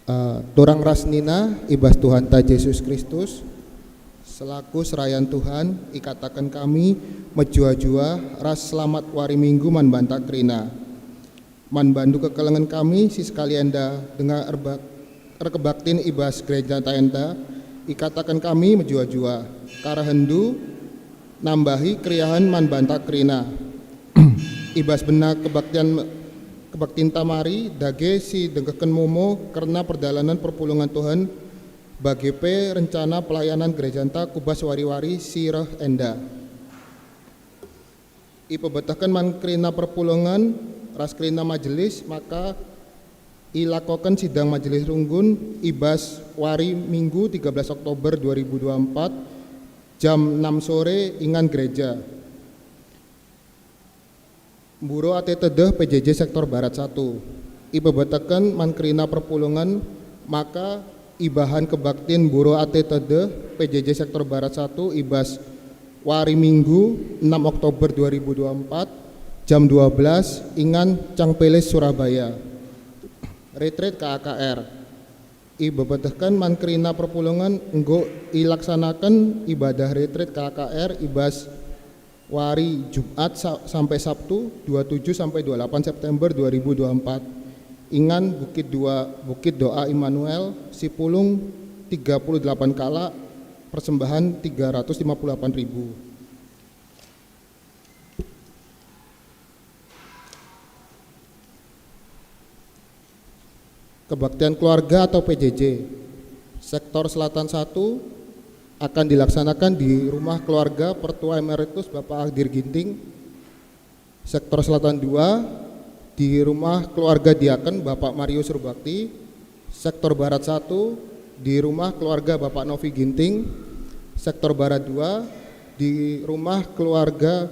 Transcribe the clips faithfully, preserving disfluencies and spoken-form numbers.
Eh, turang ras nina i bas Tuhanta Jesus Kristus, selaku serayan Tuhan, ikataken kami mejuah-juah ras selamat wari Minggu man banta kerina. Man bandu kekelengen kami si sekali enda denga erbak-, erkebaktin i bas gerejanta enda, ikataken kami mejuah-juah. Karehenndu nambahi keriahen man banta kerina. I bas bena kebaktian, kebaktinta mari, dage si dengkehken momo kerna perdalanen perpulungen Tuhan, bage pe rencana pelayanan gerejanta ku bas wari-wari si reh enda. Ipebetehken man kerina perpulungen ras kerina majelis maka ilakoken sidang majelis runggun i bas wari Minggu tiga belas Oktober dua ribu dua empat, jam enam sore, ingan gereja. Mburo ate tedeh P J J Sektor Barat satu. Ipebetehken man kerina perpulungen maka ibahan kebaktin Mburo ate tedeh P J J Sektor Barat satu i bas wari Minggu, enam Oktober dua ribu dua empat, jam dua belas, ingan Cangpeles, Surabaya. Retret K A K R. Ibebetehken man kerina perpulungen enggo ilaksanaken ibadah retret K A K R i bas wari Jumat sa-, sampai Sabtu, dua tujuh sampai dua delapan September dua ribu dua empat, ingan Bukit dua, Bukit Doa Immanuel, si pulung tiga puluh delapan kalak, persembahan tiga ratus lima puluh delapan ribu. Kebaktian Keluarga atau P J J, Sektor Selatan satu akan dilaksanakan di Rumah Keluarga Pertua Emeritus Bapak Agdir Ginting. Sektor Selatan dua di Rumah Keluarga Diaken Bapak Mario Surbakti. Sektor Barat satu di Rumah Keluarga Bapak Novi Ginting. Sektor Barat dua di Rumah Keluarga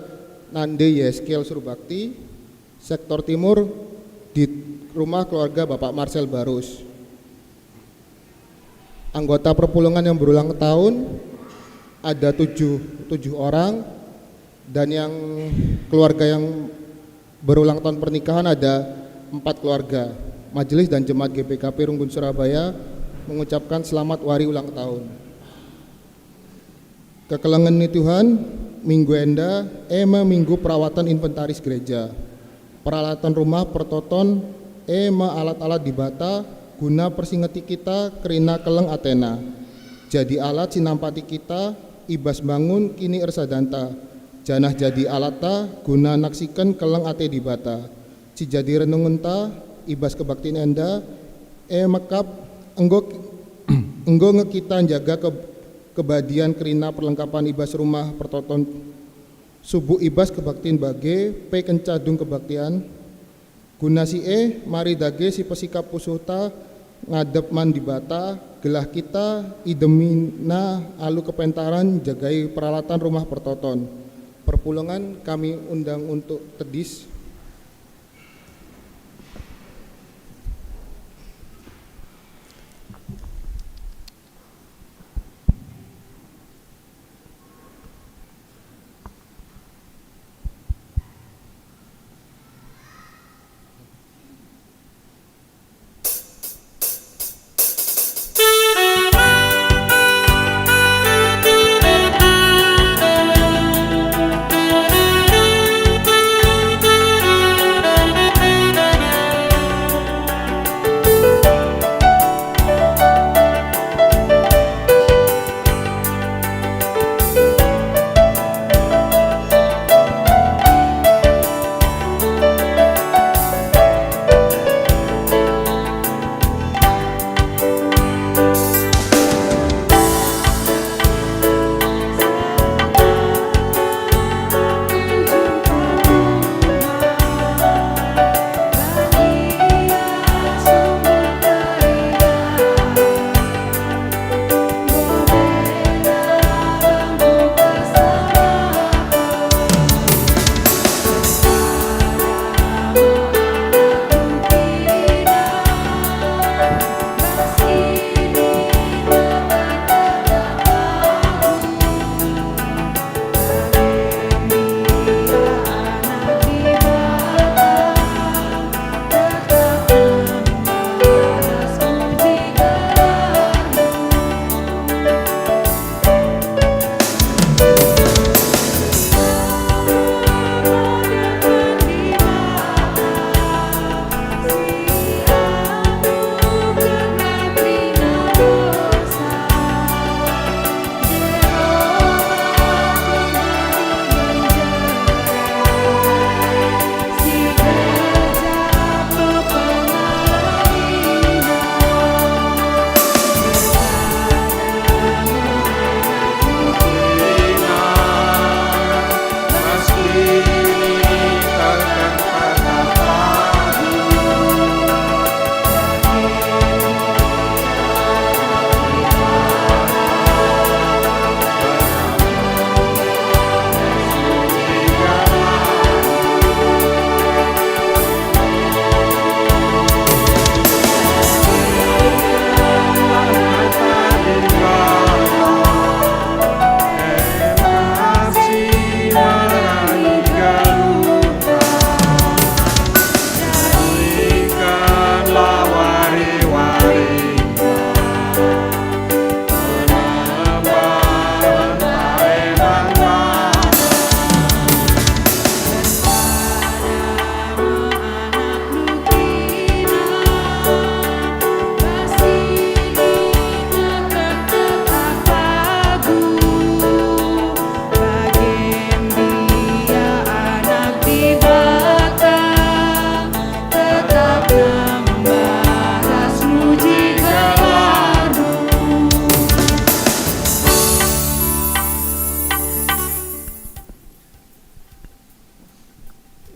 Nande Yeskel Surbakti. Sektor Timur di Rumah Keluarga Bapak Marcel Barus. Anggota perpulungen yang berulang tahun ada tujuh, tujuh orang, dan yang keluarga yang berulang tahun pernikahan ada empat keluarga. Majelis dan Jemaat G P K P Runggun Surabaya mengucapkan selamat wari ulang tahun. Kekelengen ni Tuhan, minggu enda e me minggu perawatan inventaris gereja. Peralatan rumah pertoton e me alat-alat Dibata guna persingeti kita kerina keleng ateNa. Jadi alat si nampati kita i bas mbangun kini ersadanta, janah jadi alatta guna naksiken keleng ate Dibata. Si jadi renungenta i bas kebaktin enda, e mekap enggo, enggo nge kita njaga ke-, kebadian kerina perlengkapan i bas rumah pertoton subuk i bas kebaktin bage pe kenca dung kebaktin. Guna si e, mari dage sipesikap pusuhta ngadep man Dibata, gelah kita idemina alu kepentaren njagai peralatan rumah pertoton. Perpulungen kami undang untuk tedis.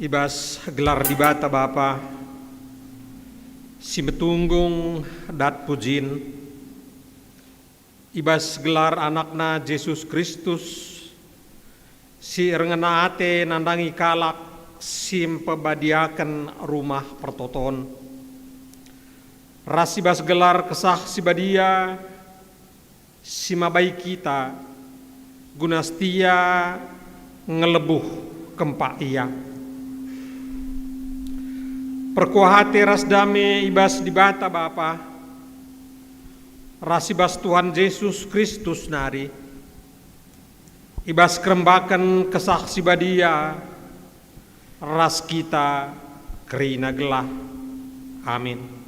I bas gelar Dibata Bapa, si metunggung dat pujin, i bas gelar AnakNa Jesus Kristus, si erngena ate nandangi kalak si mpebadiaken rumah pertoton, ras i bas gelar Kesah Si Badia, si mabai kita guna setia ngelebuh kempak Ia. Perkuah ate ras dame i bas Dibata Bapa, ras i bas Tuhan Jesus Kristus nari, i bas kerembaken Kesah Si Badia, ras kita kerina gelah. Amin.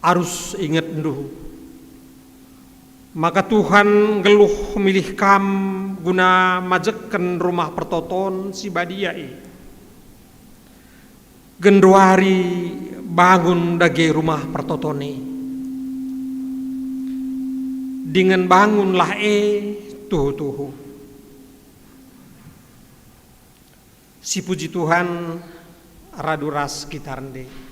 Arus ingetndu maka Tuhan nggeluh milih kam guna majekken rumah pertoton si badia e. Genduari bangun dage rumah pertoton e. Dingen bangunlah e tuhu-tuhu. Sipuji Tuhan, radu ras kita rende.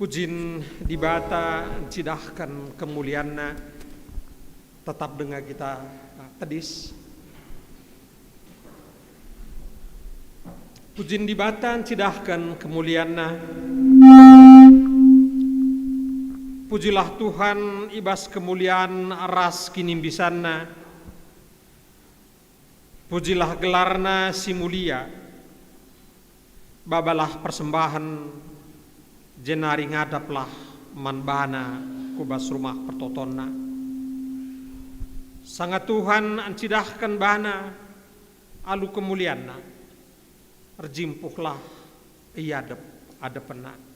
Pujin Dibata ncidahken kemulianNa, tetap denga kita, ah, tedis. Pujin Dibata ncidahken kemulianNa. Pujilah Tuhan i bas kemulian ras kinimbisanNa. Pujilah gelarNa si mulia. Babalah persembahen, jenari ngadaplah man baNa ku bas rumah pertotonNa. Sanga Tuhan encidahken bana alu kemulianNa, erjimpuhlah i adep-adepenNa.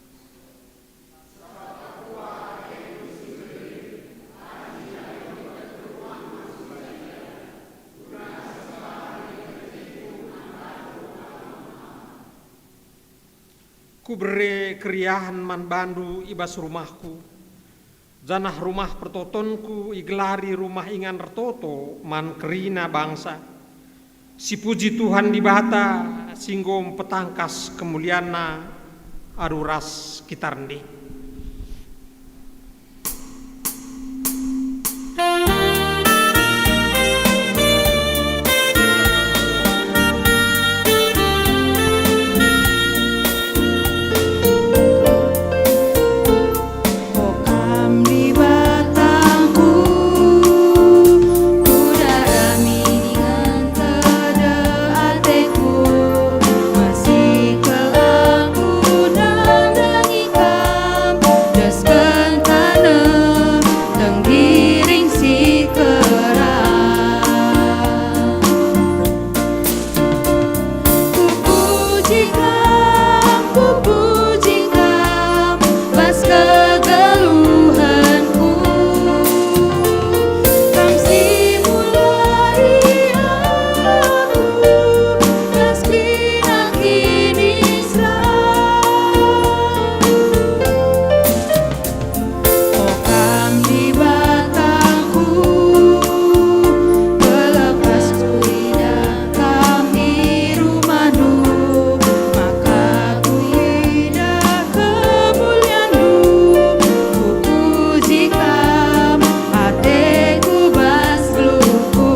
Kubere keriahen man bandu i bas rumahku, janah rumah pertotonku igelari rumah ingan ertoto man kerina bangsa. Sipuji Tuhan Dibata si enggo mpetangkas kemulianNa alu ras kita rende. O Kam Dibatangku, kudarami dingen tedeh ateku, masih kal aku nandangi Kam, desken taneh tenggiring si kerang. Kupuji Kam, kupuji Kam, bas kegeluhenku. Kam si mulai aku, bas kiniseran. O Kam Dibatangku, pelepas kuidah Kam i rumahNdu, maka kuidah kemulianNdu. Kupuji Kam, ateku bas geluhku.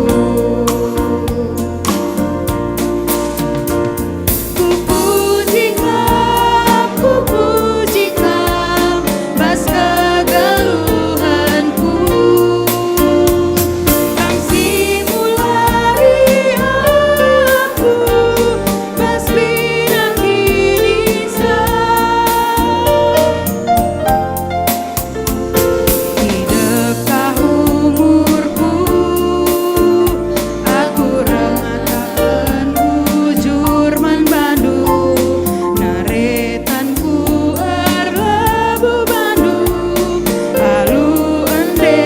Kupuji Kam, kupuji Kam, bas kegeluhenku. Kam si mulai aku, bas pinangkiniseran. Idekah umurku, aku reh ngataken bujur man bandu, naretanku erlebuh bandu, alu ende,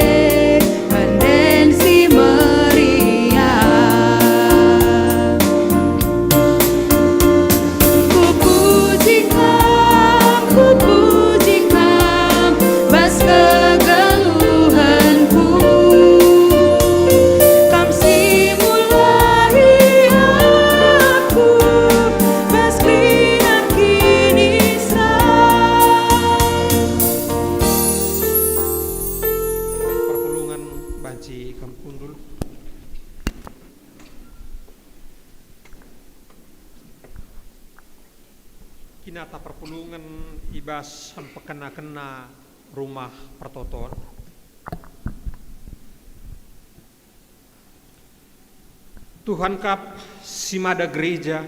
enden si meriah. Kupuji Kam, kupuji Kam, bas kegeluhenku. Kam si mulai aku, bas kerina kiniseran. Perpulungen banci kam kundul. Kinata perpulungen i bas mpekena-kena Rumah Pertoton. Tuhan kap si mada gereja,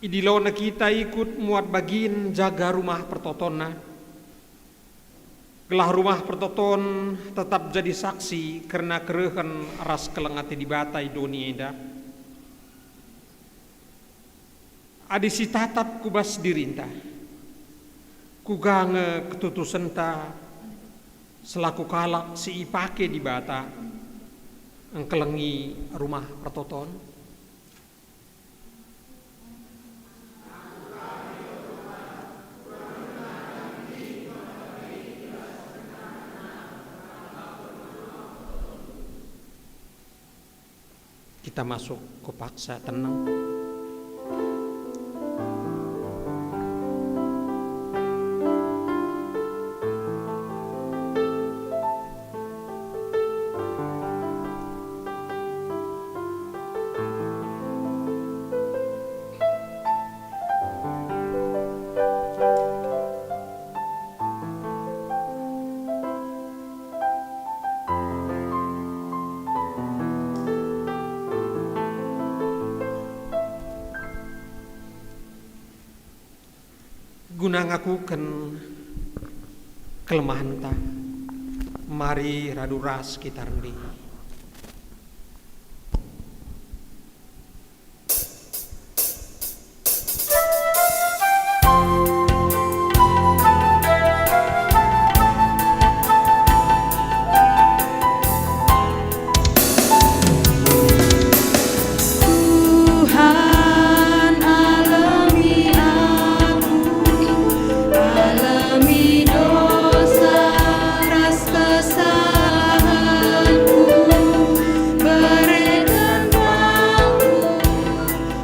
idilona kita ikut muat bagin jaga Rumah Pertotonna. Gelah Rumah Pertoton tetap jadi saksi kerna kerehen ras keleng ate Dibata i doni enda. Adi sitatap ku bas dirinta, kuga nge ketutusenta selaku kalak si ipake Dibata engkelengi Rumah Pertoton? Kita masuk ku paksa tenang. Guna ngakuken kelemahenta, Mari radu ras kita rende. Tuhan, alemi aku, alemi dosa ras kesalahanku, bereken bangku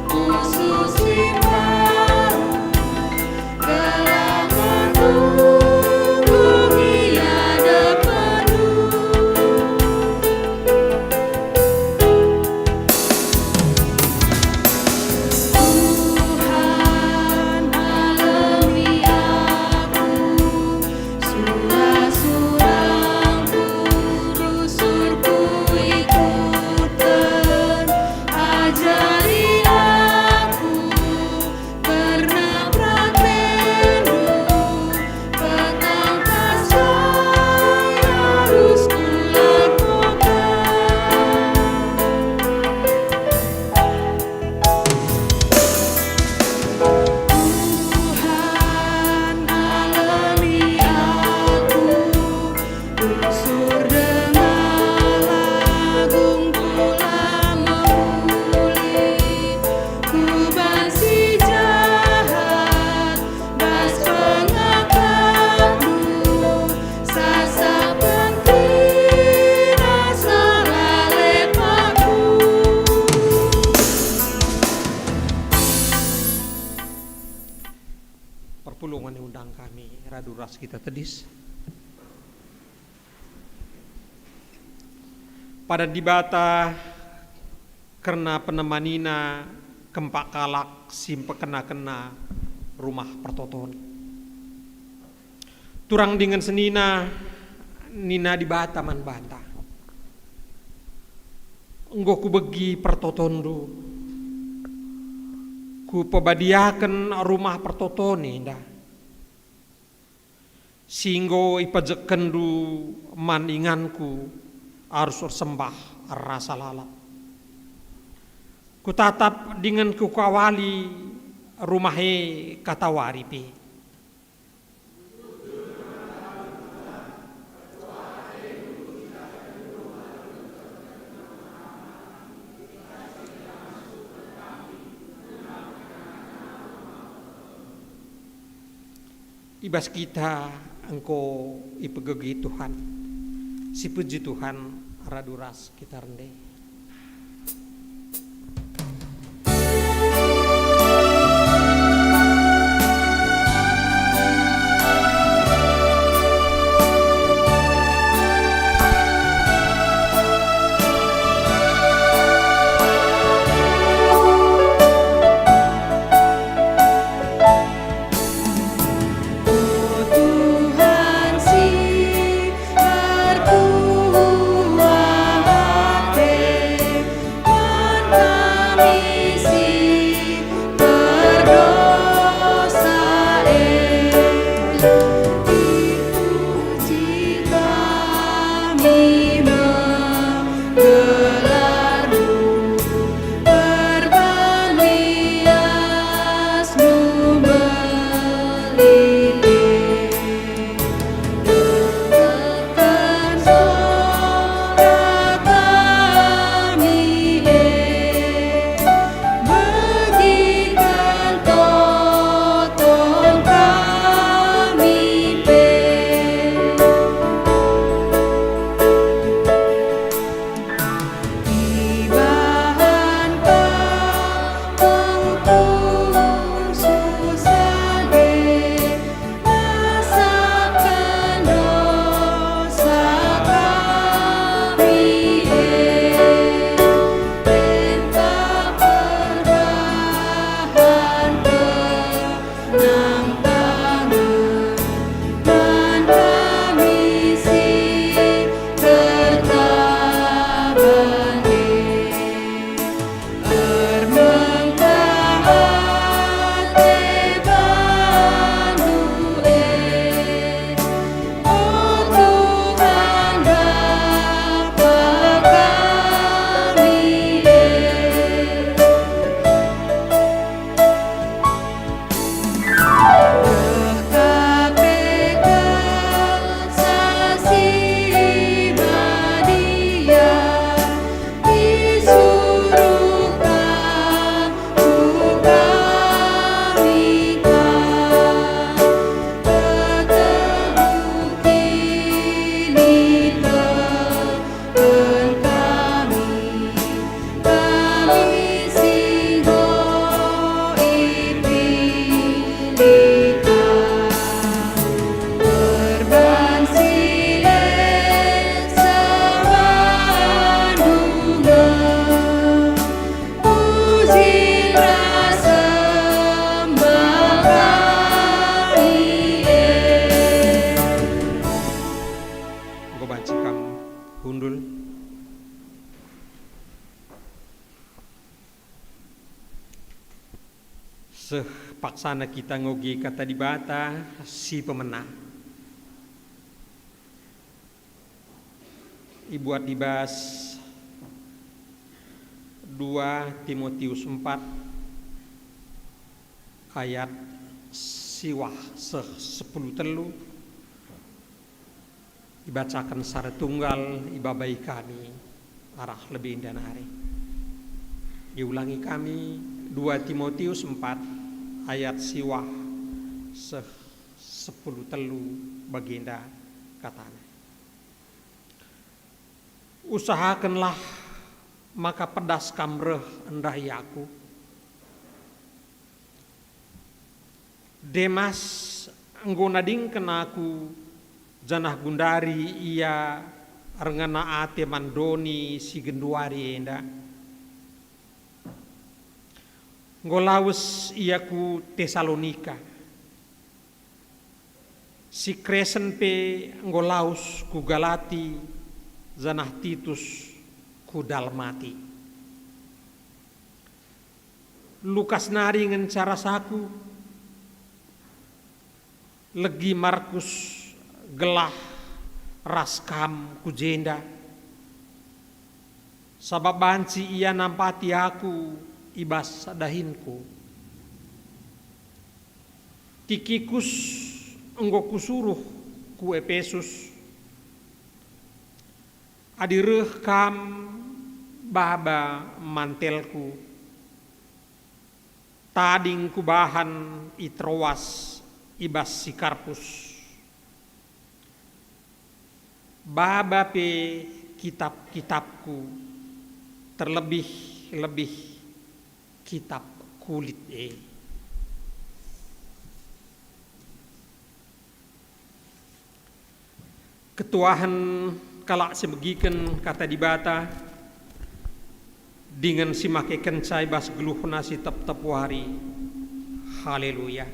khusus si parah, gelah metunggung i adepenNdu. Tuhan, alemi aku, sura-surangku, tusurku ikutken, ajari aku kerna praktenNdu, petangkas kai arus kulakoken. Tuhan, alemi aku, usur denga lagungku la mehuli, kuban si jahat bas pengakapNdu, sasapken kira salah lepakku. Perpulungen iundang kami radu ras kita tedis. Padan Dibata kerna penemanina kempak kalak si mpekena-kena Rumah Pertoton. Turang dingen senina, nina Dibata man banta, "Enggo Kubegi pertotonndu, Kupebadiaken Rumah Pertoton enda, si enggo ipejekkenndu man inganKu arus ersembah rasa lalap. Kutatap dingen Kukawali rumah e katawari pe." I bas kita enggo ipegegi Tuhan. Sipuji Tuhan, radu ras kita rende. O Tuhan si ertuah ate, Seh paksana kita ngoge Kata Dibata si pemena. Ibuat i bas dua Timotius empat ayat siwah seh sepuluh telu. Ibacaken secara tunggal, ibabai kami arah lebe enda nari. Iulangi kami dua Timotius empat ayat siwah seh sepuluh telu, bagenda katana, "Usahakenlah maka pedas kam reh ndahi aku." Demas enggo nadingken aku, janah gundari ia erngena ate man doni si genduari enda. Enggo lawes ia ku Tesalonika. Si Kresen pe enggo lawes ku Galati, janah Titus ku Dalmati. Lukas nari ngenca ras aku. Legi Markus gelah ras kam ku jenda, sabap banci ia nampati aku i bas dahinku. Tikikus enggo kusuruh ku Epesus. Adi reh kam, baba mantelku, tading kubahan i Troas i bas si Karpus. Baba pe kitap-kitapku, terlebih-lebih kitap kulit e. Ketuahen kalak si megiken Kata Dibata dingen si makekenca i bas geluhna si tep-tep wari. Haleluya!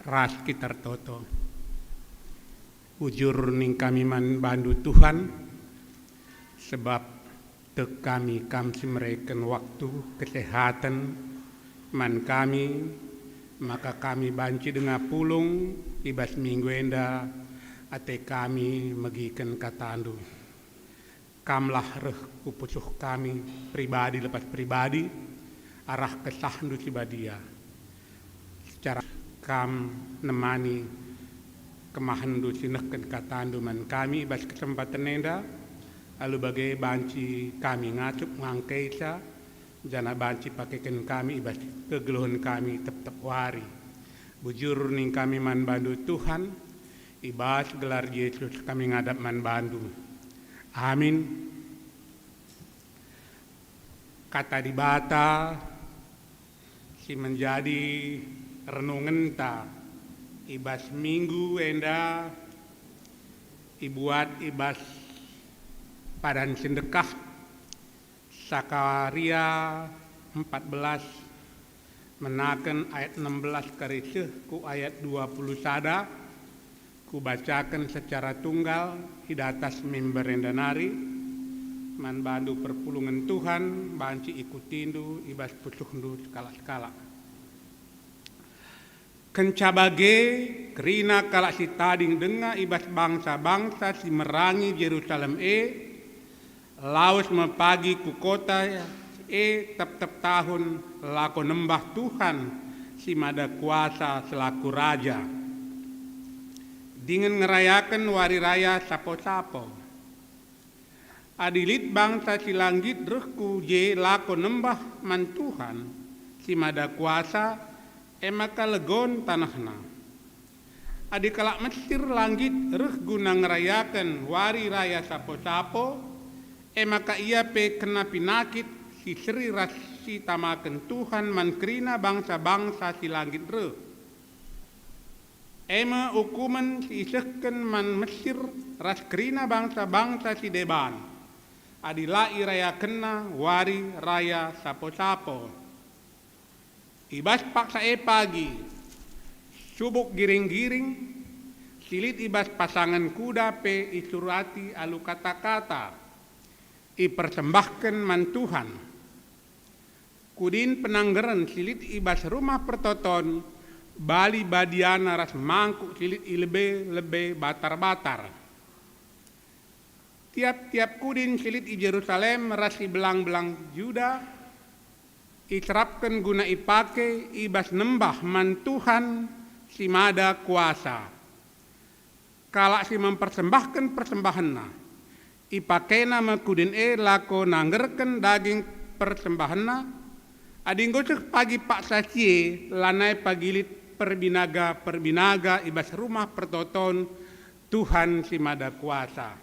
Ras kita ertoto. Bujur ning kami man bandu, Tuhan, sebab tek kami Kam si mereken waktu kesehaten man kami, maka kami banci denga pulung i bas minggu enda, ate kami megiken KataNdu. Kamlah reh ku pusuh kami, pribadi lepas pribadi, arah KesahNdu si Badia. Secara Kam nemani kemahenNdu si nehken KataNdu man kami i bas kesempaten enda, alu bage banci kami ngasup ngangkaica, janah banci pakeken kami i bas kegeluhen kami tep-tep wari. Bujur ning kami man bandu, Tuhan, i bas gelar Jesus kami ngadap man bandu. Amin. Kata Dibata si menjadi renungenta i bas minggu enda ibuat i bas padan si ndekah, Sakaria empat belas, menaken ayat enam belas kari seh ku ayat dua puluh sada, kubacaken secara tunggal i datas mimbar enda nari, man bandu perpulungen Tuhan, banci ikutindu i bas pusuhndu sekalak-sekalak. Kenca bage, kerina kalak si tading denga i bas bangsa-bangsa si merangi Jerusalem e, lawes me pagi ku kota e tep-tep tahun lako nembah Tuhan si Mada Kuasa selaku Raja, dingen ngerayaken wari raya Sapo-Sapo. Adi lit bangsa si la nggit reh ku je lako nembah man Tuhan si Mada Kuasa, e maka legon tanehna. Adi kalak Mesir la nggit reh guna ngerayaken wari raya Sapo-Sapo, E maka ia pe kena pinakit si seri ras si tamaken Tuhan man kerina bangsa-bangsa si la nggit reh. E me ukumen si isehken man Mesir ras kerina bangsa-bangsa si deban, adi la irayakenna wari raya sapo-sapo. I bas paksa e pagi, subuk giring-giring si lit i bas pasangen kuda pe isurati alu kata-kata, ipersembahken man Tuhan. Kudin penanggeren si lit i bas Rumah Pertoton, bali badiana ras mangkuk si lit i lebe-lebe batar-batar. Tiap-tiap kudin si lit i Jerusalem ras i belang-belang Juda iserapken guna ipake i bas nembah man Tuhan si Mada Kuasa. Kalak si mempersembahken persembahenna, ipakena me kudin e lako nanggerken daging persembahenna. Adi enggo seh pagi paksa si e, lanai pagi lit perbinaga-perbinaga i bas Rumah Pertoton Tuhan si Mada Kuasa.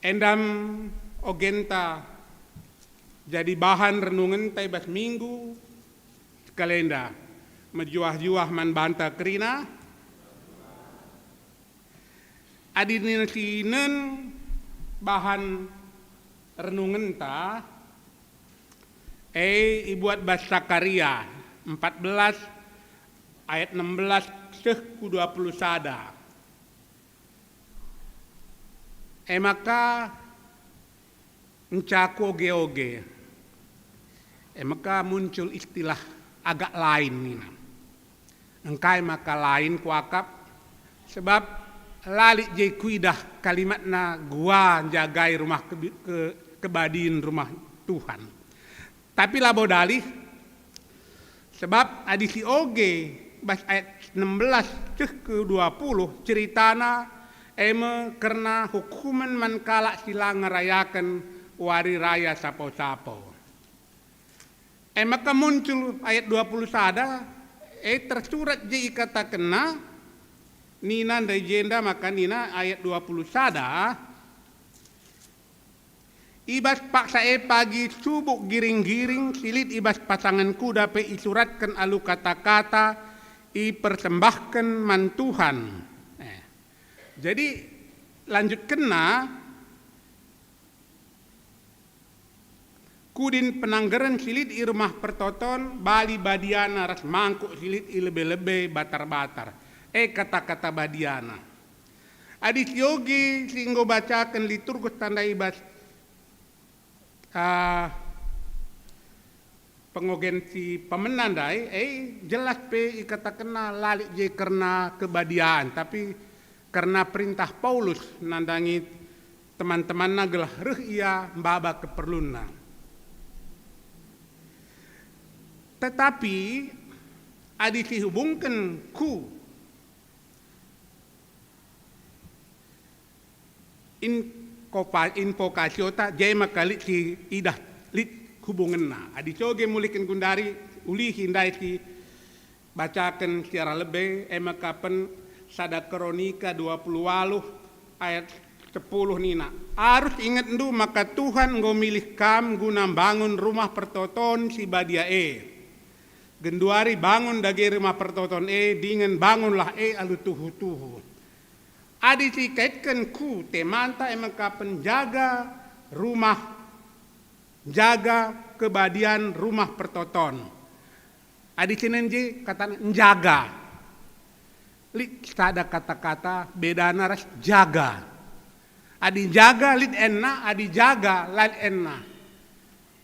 Enda me ogenta jadi bahan renungenta i bas minggu sekalenda, mejuah-juah man banta kerina. Adi nina sinen bahan renungenta, e ibuat bas Sakaria empat belas ayat enam belas seh ku dua puluh sada. E maka nca kuoge-oge. E maka muncul istilah agak lain nina. Engkai maka lain kuakap? Sebab la lit je kuidah kalimatna gua njagai rumah kebi-, ke-, kebadin rumah Tuhan. Tapi labo dalih, sebab adi si oge bas ayat enam belas seh ke dua puluh ceritana, e me kerna hukumen man kalak si la ngerayaken wari raya sapo-sapo. E maka muncul ayat dua puluh sada, e tersurat je ikatakenna, nina ndai jenda maka nina ayat dua puluh sada, I bas paksa e pagi subuk giring-giring si lit i bas pasangen kuda pe isuratken alu kata-kata ipersembahken man Tuhan. Eh. Jadi, lanjutkenna, kudin penanggeren si lit i Rumah Pertoton, bali badiana ras mangkuk si lit i lebe-lebe batar-batar. E kata-kata badiana. Adi siogi si enggo bacaken liturgus tanda i bas, ah, pengogen si pemena ndai, eh, jelas pe ikatakenna la lit je kerna kebadian, tapi kerna perintah Paulus nandangi teman-temanna gelah reh ia maba keperlunna. Tetapi, adi sihubungken ku Inkopa-, invokasiota, je maka lit si idah lit hubungenna. Adi coge mulihken gundari, ulihi ndai si bacaken si arah lebe, e maka pen sada Kronika dua puluh waluh ayat sepuluh nina, "Arus ingetndu maka Tuhan enggo milih kam guna mbangun rumah pertoton si badia e. Genduari bangun dage rumah pertoton e, dingen bangunlah e alu tuhu-tuhu." Adi sikaitken ku temanta e maka penjaga rumah, jaga kebadian rumah pertoton. Adi sinen je katana njaga. Lit sada kata-kata bedana ras jaga. Adi njaga lit enna, adi jaga la lit enna.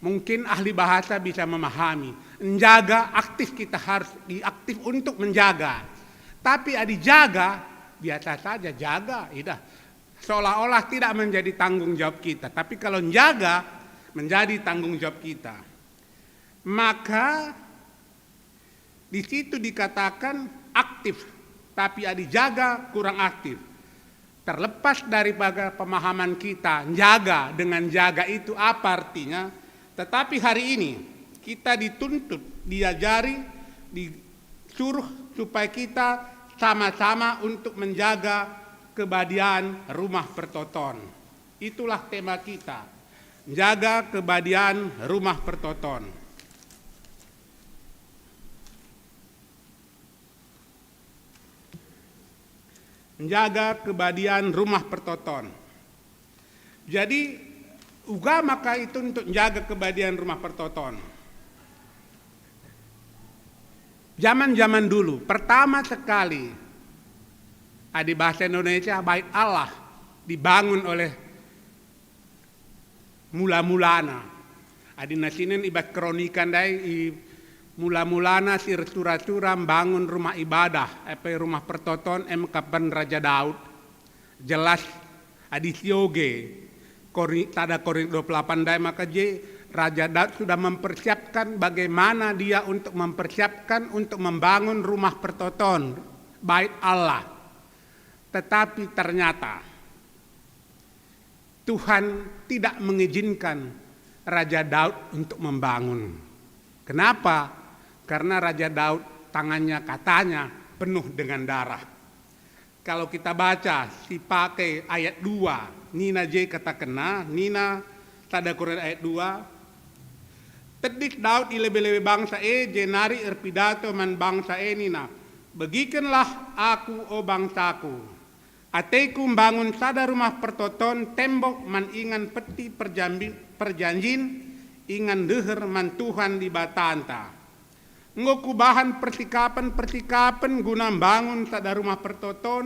Mungkin ahli bahasa bisa memahami. Menjaga aktif, kita harus aktif untuk menjaga. Tapi adi jaga, biasa saja jaga, idah. Seolah-olah tidak menjadi tanggung jawab kita. Tapi kalau menjaga, menjadi tanggung jawab kita. Maka di situ dikatakan aktif, tapi adi jaga kurang aktif. Terlepas daripada pemahaman kita, njaga dengan jaga itu apa artinya, tetapi hari ini kita dituntut, diajari, disuruh supaya kita sama-sama untuk menjaga kebadian rumah pertoton. Itulah tema kita, jaga kebadian rumah pertoton. Njaga kebadian rumah pertoton. Jadi, uga maka ituntut njaga kebadian rumah pertoton. Zaman-zaman dulu, pertama sekali, adi bahasa Indonesia, Bait Allah dibangun oleh mula-mulana. Adi nasinen i bas Kronika ndai, i mula-mulana si ersura-sura mbangun rumah ibadah, ape rumah pertoton, em kapen Raja Daud. Jelas, adi sioge, Kori-, sada Korintus dua puluh delapan ndai, maka je Raja Daud sudah mempersiapkan bagaimana dia untuk mempersiapkan untuk membangun rumah pertoton, Bait Allah. Tetapi ternyata Tuhan tidak mengizinkan Raja Daud untuk membangun. Kenapa? Karena Raja Daud tangannya katanya penuh dengan darah. Kalau kita baca, si pakai ayat dua, nina je katakenna, nina sada Korintus ayat dua, tedis Daud i lebe-lebe bangsa e, jenari erpidato man bangsa e nina, "Begikenlah aku, o bangsaku. Ateku mbangun sada rumah pertoton tembok man ingan peti perjambi-, perjanjin, ingan deher man Tuhan Dibatanta. Enggo kubahan persikapen-persikapen guna mbangun sada rumah pertoton,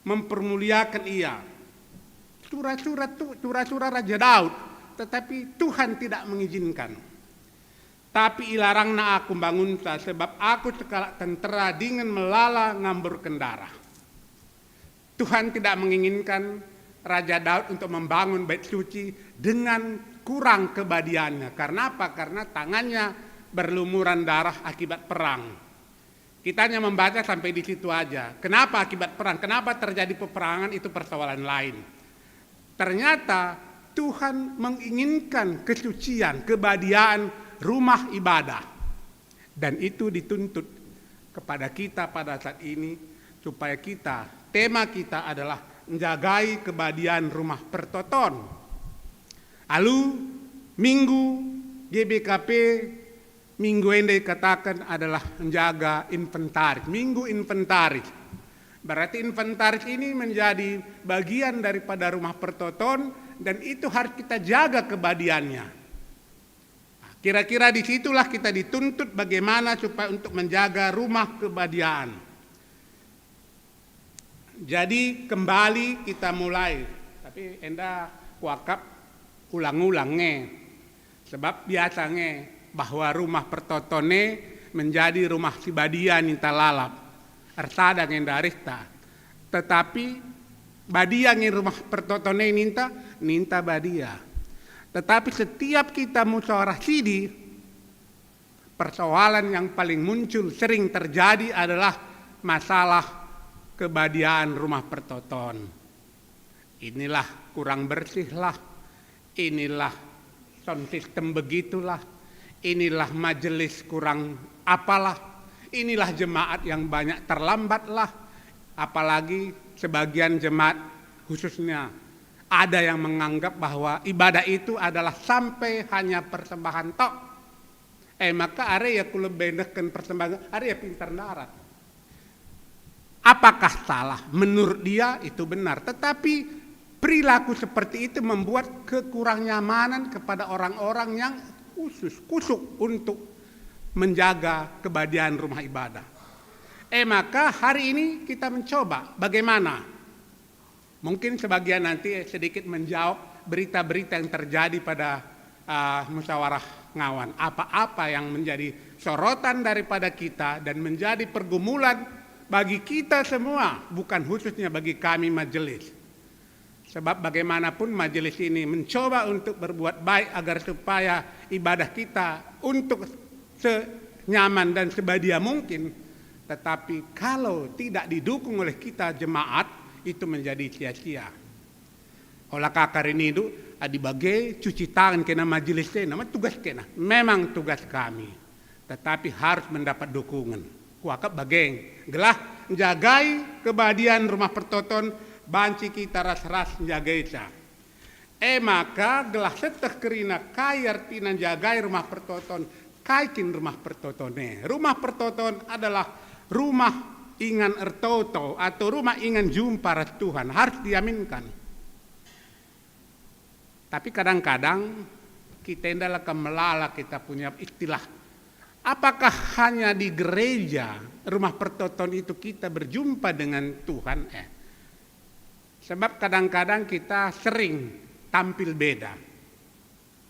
mempermuliaken Ia." Sura-sura tu, sura-sura Raja Daud, tetapi Tuhan tidak mengizinkan. "Tapi ilarangna aku mbangunta, sebab aku sekalak tentera dingen melala ngamburken darah." Tuhan tidak menginginkan Raja Daud untuk membangun bait suci dengan kurang kebadiannya. Karena apa? Karena tangannya berlumuran darah akibat perang. Kita hanya membaca sampai di situ aja. Kenapa akibat perang? Kenapa terjadi peperangan? Itu persoalan lain. Ternyata Tuhan menginginkan kesucian, kebadiaan rumah ibadah. Dan itu dituntut kepada kita pada saat ini, supaya kita, tema kita adalah menjagai kebadiaan rumah pertoton. Alu Minggu G B K P, minggu enda ikataken adalah menjaga inventaris, minggu inventaris. Berarti inventaris ini menjadi bagian daripada rumah pertoton dan itu harus kita jaga kebadiannya. Nah, kira-kira di situlah kita dituntut bagaimana supaya untuk menjaga rumah kebadian. Jadi kembali kita mulai, tapi enda kuakap ulang-ulang nge. Sebab biasa nge bahwa rumah pertoton e menjadi rumah si badia ninta lalap. Ersada nge ndarihta. Tetapi badia nge rumah pertoton e ninta, ninta badia. Tetapi setiap kita musyawarah sidi, persoalan yang paling muncul sering terjadi adalah masalah kebadiaan rumah pertoton. Inilah kurang bersihlah, inilah sound system begitulah, inilah majelis kurang apalah, inilah jemaat yang banyak terlambatlah, apalagi sebagian jemaat khususnya ada yang menganggap bahwa ibadah itu adalah sampai hanya persembahan tok. Eh, maka are ia kulebendehken persembahan, are ia pintar ndarat. Apakah salah? Menurut dia itu benar. Tetapi perilaku seperti itu membuat kekurangnyamanan kepada orang-orang yang khusus, kusuk untuk menjaga kebadian rumah ibadah. Eh, maka hari ini kita mencoba bagaimana. Mungkin sebagian nanti sedikit menjawab berita-berita yang terjadi pada, ah, musyawarah ngawan. Apa-apa yang menjadi sorotan daripada kita dan menjadi pergumulan bagi kita semua, bukan khususnya bagi kami majelis. Sebab bagaimanapun majelis ini mencoba untuk berbuat baik agar supaya ibadah kita untuk senyaman dan sebadia mungkin. Tetapi kalau tidak didukung oleh kita jemaat, itu menjadi sia-sia. Ola kaka rindu, adi bage cuci tangan kena majelis kena, ma tugas kena. Memang tugas kami, tetapi harus mendapat dukungan. Kuakap bage, gelah njagai kebadian rumah pertoton, banci kita ras-ras njagaita. E maka gelah teteh kerina kai artina njagai rumah pertoton, kai kin rumah pertoton e? Rumah pertoton adalah rumah ingan ertoto atau rumah ingan jumpa ras Tuhan, harus diaminkan. Tapi kadang-kadang kita enda la kam melala kita punya istilah. Apakah hanya di gereja, rumah pertoton itu kita berjumpa dengan Tuhan? Eh, sebab kadang-kadang kita sering tampil beda.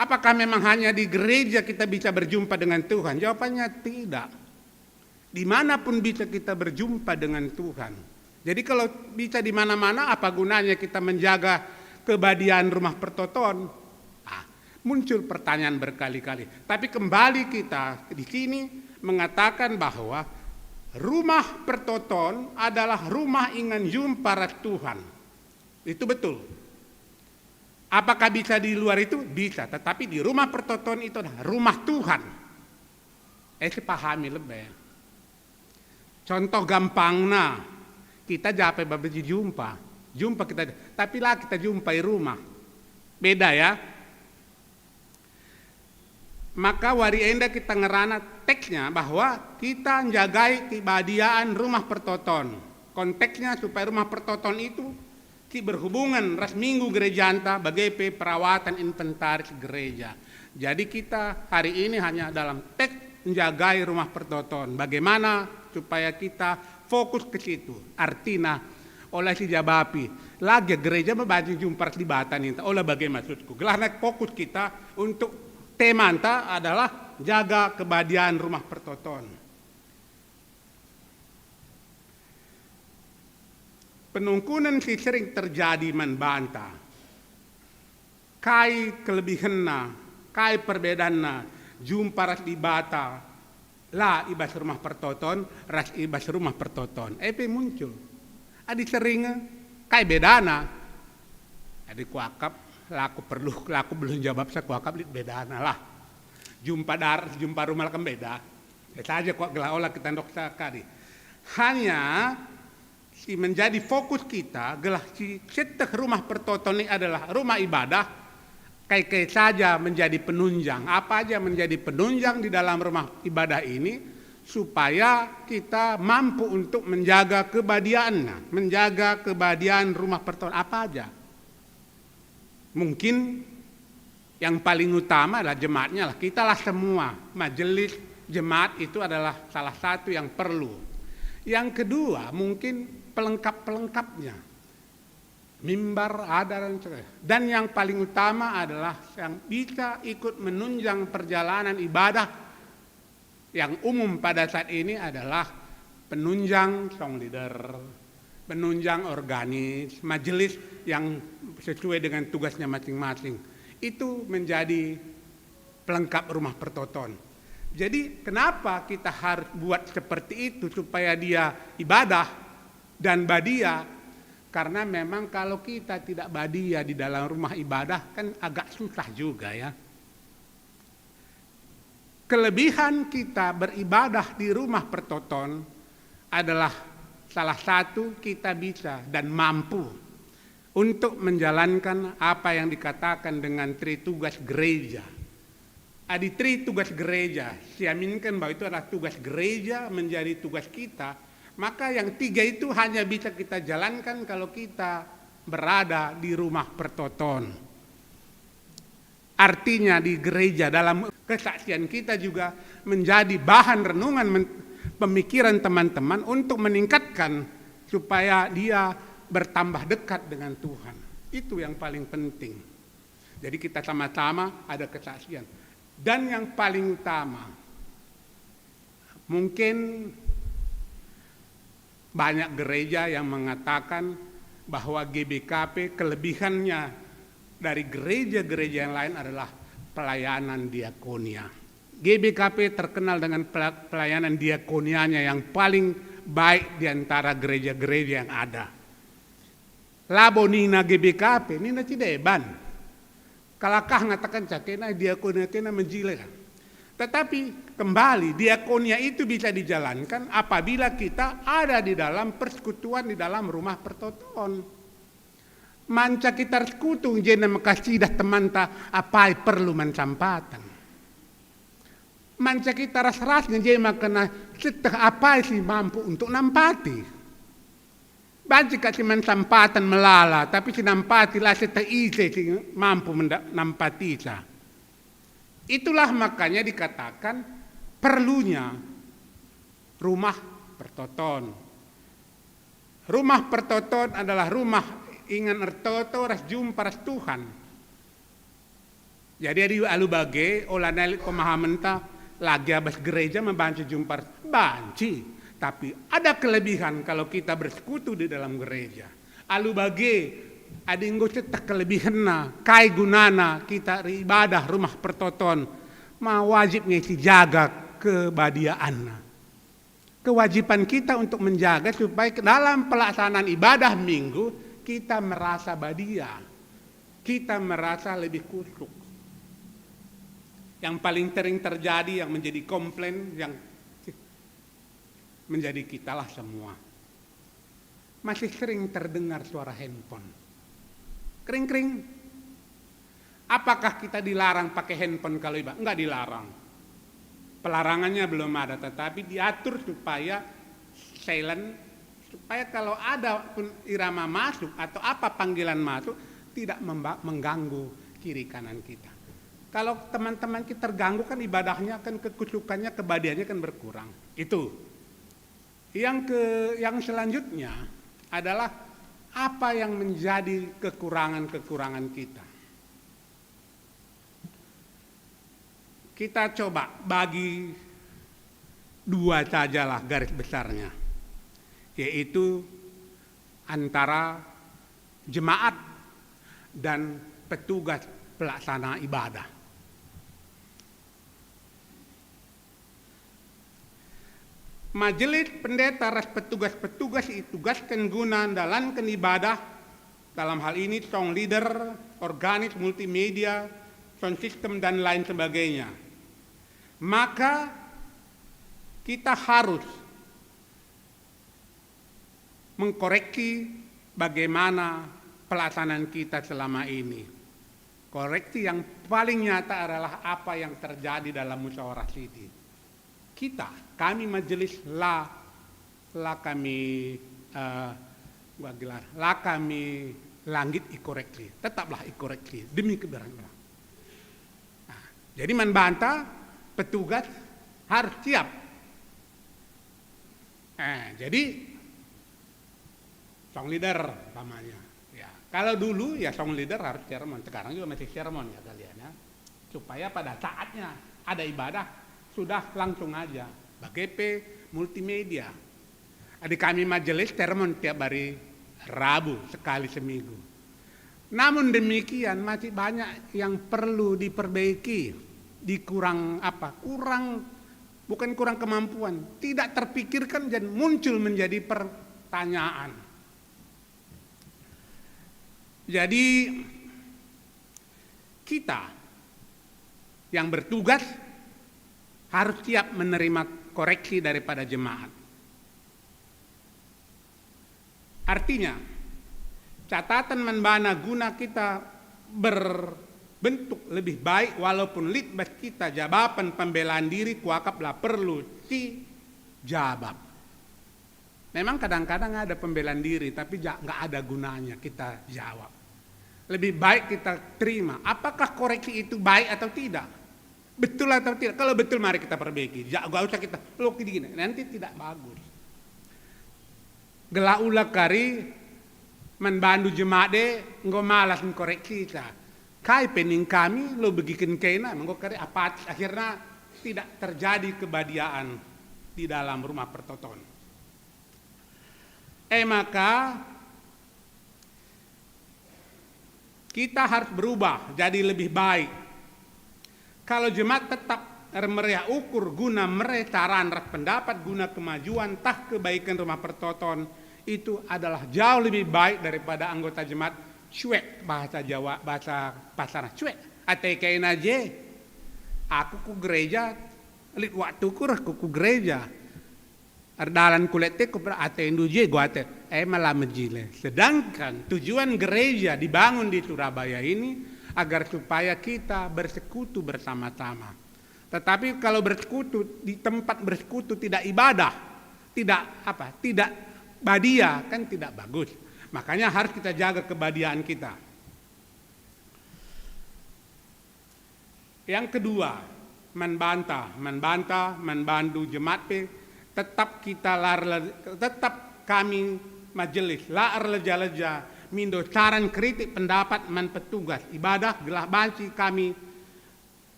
Apakah memang hanya di gereja kita bisa berjumpa dengan Tuhan? Jawabannya tidak. Dimanapun bisa kita berjumpa dengan Tuhan. Jadi kalau bisa di mana-mana, apa gunanya kita menjaga kebadian rumah pertoton? Ah, muncul pertanyaan berkali-kali. Tapi kembali kita di sini mengatakan bahwa rumah pertoton adalah rumah ingan jumpa ras Tuhan. Itu betul. Apakah bisa di luar itu? Bisa, tetapi di rumah pertoton itu adalah rumah Tuhan. Eh, sipahami lebe. Contoh gampangna, kita jape babeji jumpa. Jumpa kita, tapi la kita jumpa i rumah. Beda ya. Maka wari enda kita ngerana teksnya bahwa kita njagai kebadiaan rumah pertoton. Konteksnya supaya rumah pertoton itu si berhubungan ras minggu gerejanta bage pe perawatan inventaris gereja. Jadi kita hari ini hanya dalam teks njagai rumah pertoton. Bagaimana supaya kita fokus ke situ? Artina, ola sijabapi. Lagi gereja me banci jumpa ras Dibata ninta. Ola bage maksudku. Gelahna fokus kita untuk temanta adalah jaga kebadian rumah pertoton. Penungkunen si sering terjadi man banta. Kai kelebihenna, kai perbedaanna, jumpa ras Dibata, la i bas rumah pertoton, ras i bas rumah pertoton. E pe muncul. Adi sering, kai bedana? Adi kuakap, laku perlu, laku belum jawab, saya kuakap lit bedana lah. Jumpa darat, jumpa rumah kan beda. Ya saja kok gelah ola kita ndok sakali. Hanya si menjadi fokus kita, gelah si seteh rumah pertoton ini adalah rumah ibadah, kai-kai saja menjadi penunjang. Apa aja menjadi penunjang di dalam rumah ibadah ini, supaya kita mampu untuk menjaga kebadiannya, menjaga kebadian rumah pertoton. Apa aja? Mungkin yang paling utama adalah jemaatnya lah. Kitalah semua, majelis jemaat itu adalah salah satu yang perlu. Yang kedua, mungkin pelengkap-pelengkapnya. Mimbar ada dan sebagainya. Dan yang paling utama adalah yang bisa ikut menunjang perjalanan ibadah yang umum pada saat ini adalah penunjang song leader, penunjang organis, majelis yang sesuai dengan tugasnya masing-masing. Itu menjadi pelengkap rumah pertoton. Jadi kenapa kita harus buat seperti itu supaya dia ibadah dan badia? Karena memang kalau kita tidak badia di dalam rumah ibadah kan agak susah juga ya. Kelebihan kita beribadah di rumah pertoton adalah salah satu kita bisa dan mampu untuk menjalankan apa yang dikatakan dengan tri tugas gereja. Adi tri tugas gereja, siaminkan bahwa itu adalah tugas gereja menjadi tugas kita, maka yang tiga itu hanya bisa kita jalankan kalau kita berada di rumah pertoton. Artinya di gereja dalam kesaksian kita juga menjadi bahan renungan men- pemikiran teman-teman untuk meningkatkan supaya dia bertambah dekat dengan Tuhan. Itu yang paling penting. Jadi kita sama-sama ada kesaksian. Dan yang paling utama, mungkin banyak gereja yang mengatakan bahwa G B K P kelebihannya dari gereja-gereja yang lain adalah pelayanan diakonia. G B K P terkenal dengan pela- pelayanan diakonianya yang paling baik di antara gereja-gereja yang ada. Labo nina G B K P, nina cideban. Kalakah ngatakan cakena diakonia kena menjila. Tetapi kembali, diakonia itu bisa dijalankan apabila kita ada di dalam persekutuan, di dalam rumah pertoton. Manca kita ersekutu, jenda maka sidah temanta apai perlu man sampaten. Manca kita ras-ras nge je maka na sieteh apai si mampu untuk nampati. Banci kak si man sampaten melala, tapi si nampati la sieteh ise si mampu menda-, nampatisa. Itulah makanya dikatakan perlunya rumah pertoton. Rumah pertoton adalah rumah ingan ertoto ras jumpa ras Tuhan. Jadi adi alu bage, ola nai lit pemahamenta lagi abas gereja me banci jumpa ras, banci. Tapi ada kelebihan kalau kita bersekutu di dalam gereja. Alu bage, adi enggo sieteh kelebihenna, kai gunana kita eribadah rumah pertoton, ma wajib nge sijaga kebadiaanna. Kewajiban kita untuk menjaga supaya ke dalam pelaksanaan ibadah minggu kita merasa badia, kita merasa lebih khusyuk. Yang paling sering terjadi, yang menjadi komplain, yang menjadi kitalah semua. Masih sering terdengar suara handphone. Kring-kring. Apakah kita dilarang pakai handphone kalau ibadah? Enggak dilarang. Pelarangannya belum ada, tetapi diatur supaya silent, supaya kalau ada pun irama masuk atau apa panggilan masuk, tidak memba-, mengganggu kiri kanan kita. Kalau teman-teman kita terganggu kan ibadahnya kan, kekusyukannya, kebadiannya kan berkurang. Itu. Yang ke, yang selanjutnya adalah apa yang menjadi kekurangan-kekurangan kita. Kita coba bagi dua sajalah garis besarnya, yaitu antara jemaat dan petugas pelaksana ibadah. Majelis, pendeta, ras petugas-petugas itugasken guna ndalanken ibadah, dalam hal ini song leader, organis, multimedia, sound system, dan lain sebagainya. Maka kita harus mengkoreksi bagaimana pelaksanaan kita selama ini. Koreksi yang paling nyata adalah apa yang terjadi dalam musyawarah sidi. Kita, kami majelis la, la kami, eh, gua gelar, la kami langgit ikoreksi, tetaplah ikoreksi demi kebenaran orang. Nah, jadi man banta petugas harus siap. Eh, jadi song leader umpamanya. Ya, kalau dulu ya song leader harus sermon, sekarang juga masih sermon ya kalian ya. Supaya pada saatnya ada ibadah, sudah langsung aja. Bage pe multimedia. Adi kami majelis sermon tiap hari Rabu sekali seminggu. Namun demikian masih banyak yang perlu diperbaiki, dikurang apa, kurang, bukan kurang kemampuan, tidak terpikirkan dan muncul menjadi pertanyaan. Jadi kita yang bertugas harus siap menerima koreksi daripada jemaat. Artinya, catatan man bana guna kita berbentuk lebih baik walaupun lit bas kita jabapan pembelaan diri kuakap la perlu si jabap. Memang kadang-kadang ada pembelaan diri, tapi ja-, nggak ada gunanya kita jawab. Lebih baik kita terima. Apakah koreksi itu baik atau tidak? Betul atau tidak? Kalau betul, mari kita perbaiki. Ja-, nggak usah kita, "Lo gini." Nanti tidak bagus. Gelah ula kari man bandu jemaat e enggo malas ngkoreksisa. Kai pe ning kami lo begiken kena, enggo kari apatis, akhirnya tidak terjadi kebadiaan di dalam rumah pertoton. E maka, kita harus berubah jadi lebih baik. Kalau jemaat tetap ermeriah ukur guna mere saran ras pendapat guna kemajuan tah kebaikan rumah pertoton, itu adalah jauh lebih baik daripada anggota jemaat cuek, bahasa Jawa, bahasa pasar cuek. Ate kaina je. Aku ku gereja, lit waktuku reh ku, ku gereja. Erdalan kulit tekup atendu je go ate, e mala mejile. Sedangkan tujuan gereja dibangun di Surabaya ini agar supaya kita bersekutu bersama-sama. Tetapi kalau bersekutu, di tempat bersekutu tidak ibadah, tidak apa, tidak badia, kan tidak bagus. Makanya harus kita jaga kebadiaan kita. Yang kedua, man banta, man banta, man bandu jemaat pe, tetap kita la erle-, tetap kami majelis la erleja-leja mindo saran kritik pendapat man petugas ibadah gelah banci kami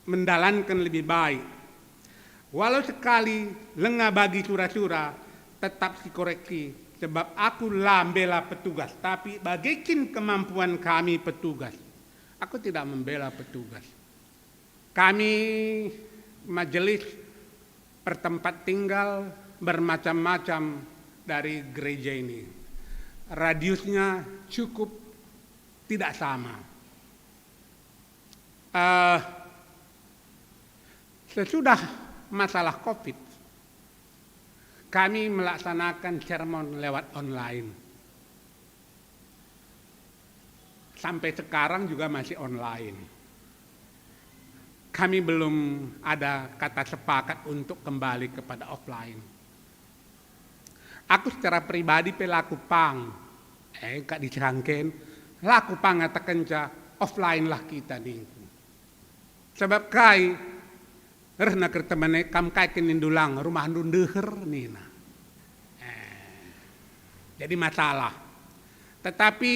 mendalanken lebih baik. Walau sekali lenga bagi sura-sura, tetap sikoreksi, sebab aku la mbela petugas, tapi bage kin kemampuan kami petugas. Aku tidak membela petugas. Kami majelis bertempat tinggal bermacam-macam dari gereja ini. Radiusnya cukup tidak sama. Eh, sesudah masalah covid, kami melaksanakan sermon lewat online. Sampai sekarang juga masih online. Kami belum ada kata sepakat untuk kembali kepada offline. Aku secara pribadi pe la kupang, eh, kak disangken, la kupang ngatakenca offline lah kita ningku. Sebab kai? Rehna kertemene, kam kai kin nindu lang, rumahndu ndeher nina. Eh, jadi masalah. Tetapi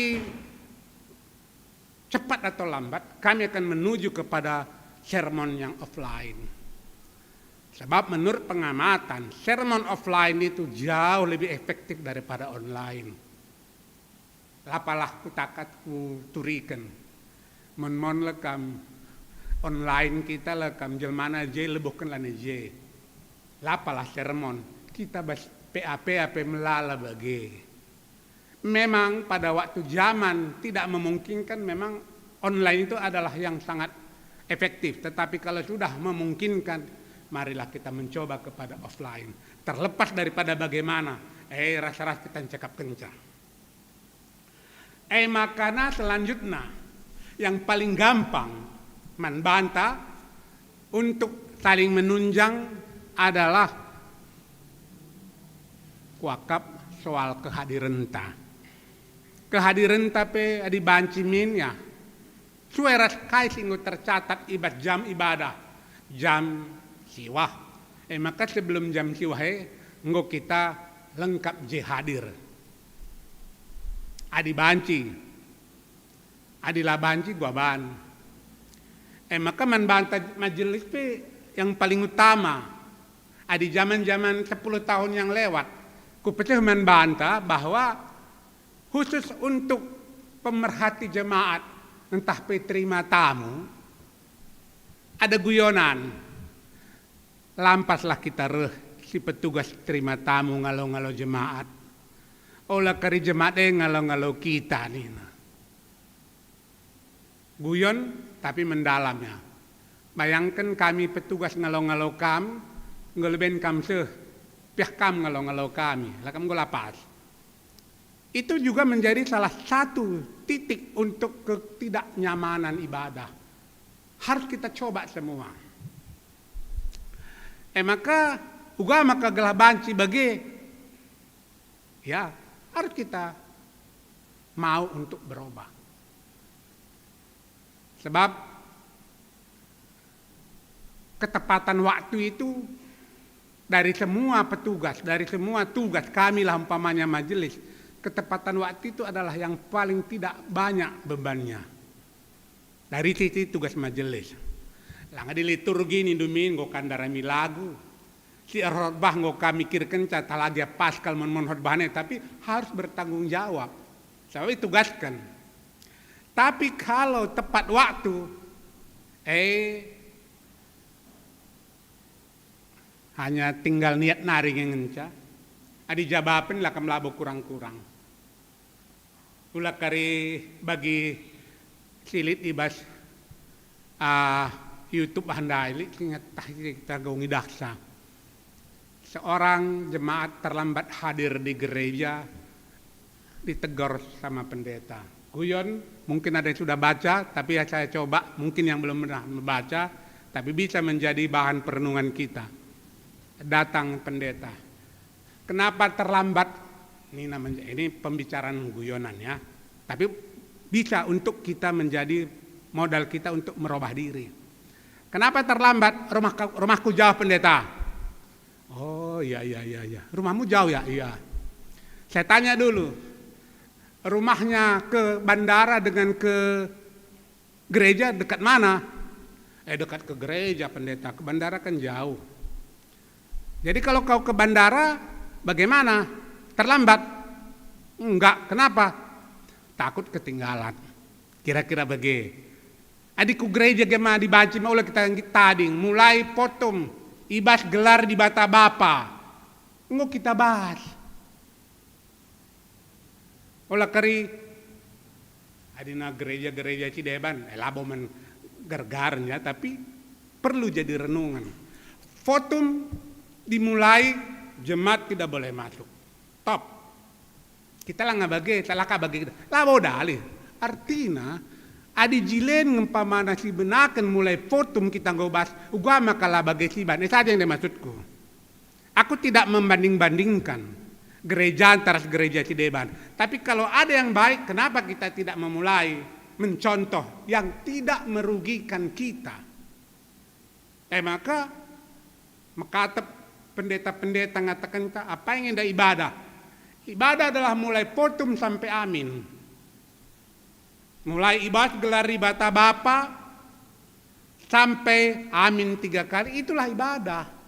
cepat atau lambat kami akan menuju kepada sermon yang offline. Sebab menurut pengamatan, sermon offline itu jauh lebih efektif daripada online. Lapalah kutakat kuturiken. Mon-mon le kam online kita le kam jelmana je lebohken lana je. Lapalah sermon. Kita bas P A P ape melala bage. Memang pada waktu zaman tidak memungkinkan, memang online itu adalah yang sangat efektif. Tetapi kalau sudah memungkinkan, marilah kita mencoba kepada offline. Terlepas daripada bagaimana, eh, rasa-rasa kita cakap kencang. E makana selanjutna, yang paling gampang man banta untuk saling menunjang adalah kuakap soal kehadirenta. Kehadirenta pe adi banci min ya, sue ras kai si enggo tercatat i bas jam ibadah, jam siwah. E maka sebelum jam siwah e enggo kita lengkap je hadir. Adi banci, adi la banci gua ban. E maka man banta majelis pe yang paling utama. Adi jaman-jaman sepuluh tahun yang lewat, kupeceh man banta bahwa khusus untuk pemerhati jemaat ntah pe terima tamu, ada guyonan. Lampaslah kita reh si petugas terima tamu ngalo-ngalo jemaat. Ola kari jemaat e ngalo-ngalo kita nina. Guyon, tapi mendalam ya. Bayangken kami petugas ngalo-ngalo kam, enggo leben kam seh, piah kam ngalo-ngalo kami, la kam enggo lapas. Itu juga menjadi salah satu titik untuk ketidaknyamanan ibadah. Harus kita coba semua. E maka, uga maka gelah banci bage, ya, harus kita mau untuk berubah. Sebab ketepatan waktu itu dari semua petugas, dari semua tugas kami lah umpamanya majelis, ketepatan waktu itu adalah yang paling tidak banyak bebannya. Dari sisi tugas majelis. Langa di liturgi nindu min enggo kandarami lagu. Si erkhotbah enggo kami kirkenca talagia Paskal mon-mon khotbahna, tapi harus bertanggung jawab. Sebab itugasken. Tapi kalau tepat waktu, eh, hanya tinggal niat nari nge ngenca. Adi jabapen la kam labo kurang-kurang. Ula kari bagi silit i bas, ah, YouTube ah ndai lit si ngetah kita gau ngidahsa. Seorang jemaat terlambat hadir di gereja, ditegor sama pendeta. Guyon, mungkin ada yang sudah baca, tapi ya saya coba, mungkin yang belum pernah membaca, tapi bisa menjadi bahan perenungan kita. Datang pendeta. Kenapa terlambat? Ini namanya, ini pembicaraan guyonan ya. Tapi bisa untuk kita menjadi modal kita untuk merubah diri. Kenapa terlambat? Rumah, rumahku jauh, pendeta. Oh, iya, iya, iya, iya. Rumahmu jauh ya? Iya. Saya tanya dulu, rumahnya ke bandara dengan ke gereja dekat mana? Eh, dekat ke gereja, pendeta. Ke bandara kan jauh. Jadi kalau kau ke bandara, bagaimana? Terlambat? Enggak. Kenapa? Takut ketinggalan. Kira-kira bage. Adi ku gereja gema dibanci ma ula kita tading, mulai potum, ibas gelar Dibata Bapa. Enggo kita bas. Ola kari adina gereja-gereja si deban, eh, labo man gergarnya, tapi perlu jadi renungan. Fotum dimulai, jemaat tidak boleh masuk. Top. Kita langa bage, talaka bage kita. Labo dali. Artina, adi jilen ngempamana si benaken mulai fotum kita ngobas, uga maka la bage siban. Eh, saja yang dimaksudku. Aku tidak membanding-bandingkan gereja antara gereja si deban. Tapi kalau ada yang baik, kenapa kita tidak memulai mencontoh yang tidak merugikan kita? Eh, maka mekatep pendeta-pendeta ngataken, apa yang enda ibadah? Ibadah adalah mulai potum sampai amin. Mulai ibas gelar Dibata Bapa sampai amin tiga kali, itulah ibadah.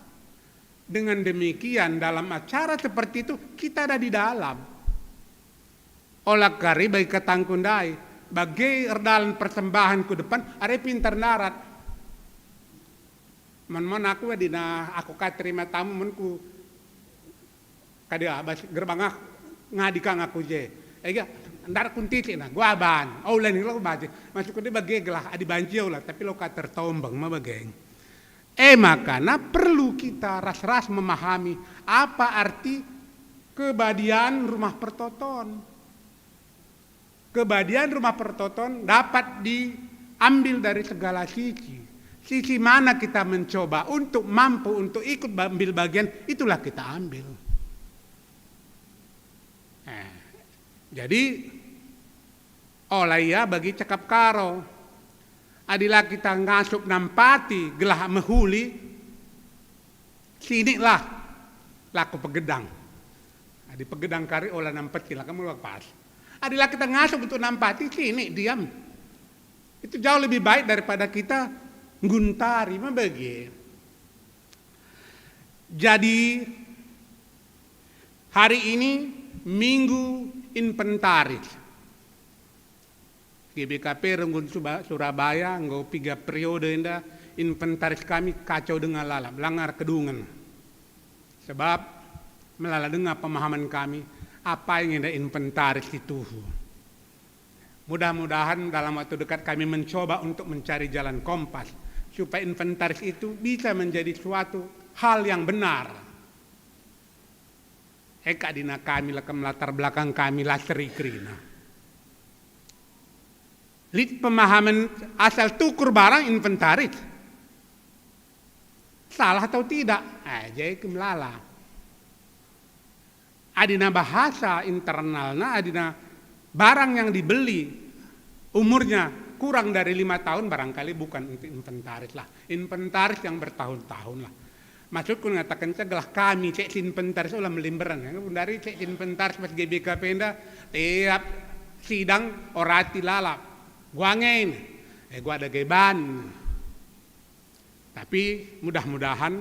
Dengan demikian, dalam acara seperti itu, kita ada di dalam. Ola kari bagi katangku ndai, bage erdalan persembahan ku depan, are pinter ndarat. Mon-mon aku adina aku ka terima tamu, mon ku kada bas gerbang ah, ngadi kang aku je. Ega, ndar kuntitik nah, gua ban. Oh, lain lo baje. Masuk ke bage gelah adi banci ola, tapi lo ka tertombeng ma bage. E makana perlu kita ras-ras memahami apa arti kebadian rumah pertoton. Kebadian rumah pertoton dapat diambil dari segala sisi. Sisi mana kita mencoba untuk mampu untuk ikut ba-, ambil bagian, itulah kita ambil. Eh, jadi, ola ia bagi cakap Karo. Adi la kita ngasup nampati gelah mehuli, siniklah laku pegedang. Adi pegedang kari ola nampeti, la kamu pas. Adi la kita ngasup untuk nampati, sinik diam. Itu jauh lebih baik daripada kita ngguntari, ma bage. Jadi, hari ini Minggu Inventaris. G B K P Renggun Suba-, Surabaya enggo piga periode enda inventaris kami kacau denga lalap, langar kedungen. Sebab melala denga pemahaman kami, apa yang enda inventaris si tuhu. Mudah-mudahan dalam waktu dekat kami mencoba untuk mencari jalan kompas supaya inventaris itu bisa menjadi suatu hal yang benar. Eka dina kami lekem latar belakang kami la seri kerina. Lit pemahaman asal tukur barang inventaris. Salah atau tidak? Eh, jadi melala. Adina bahasa internalna, adina barang yang dibeli umurnya kurang dari lima tahun, barangkali bukan untuk inventaris lah. Inventaris yang bertahun-tahun lah. Maksudku ngataken gelah kami cek si inventaris ola melimberen. Dari cek si inventaris pas G B K P enda, tiap sidang orati lalap. Gua ngen, eh, gua ada geban. Tapi mudah-mudahan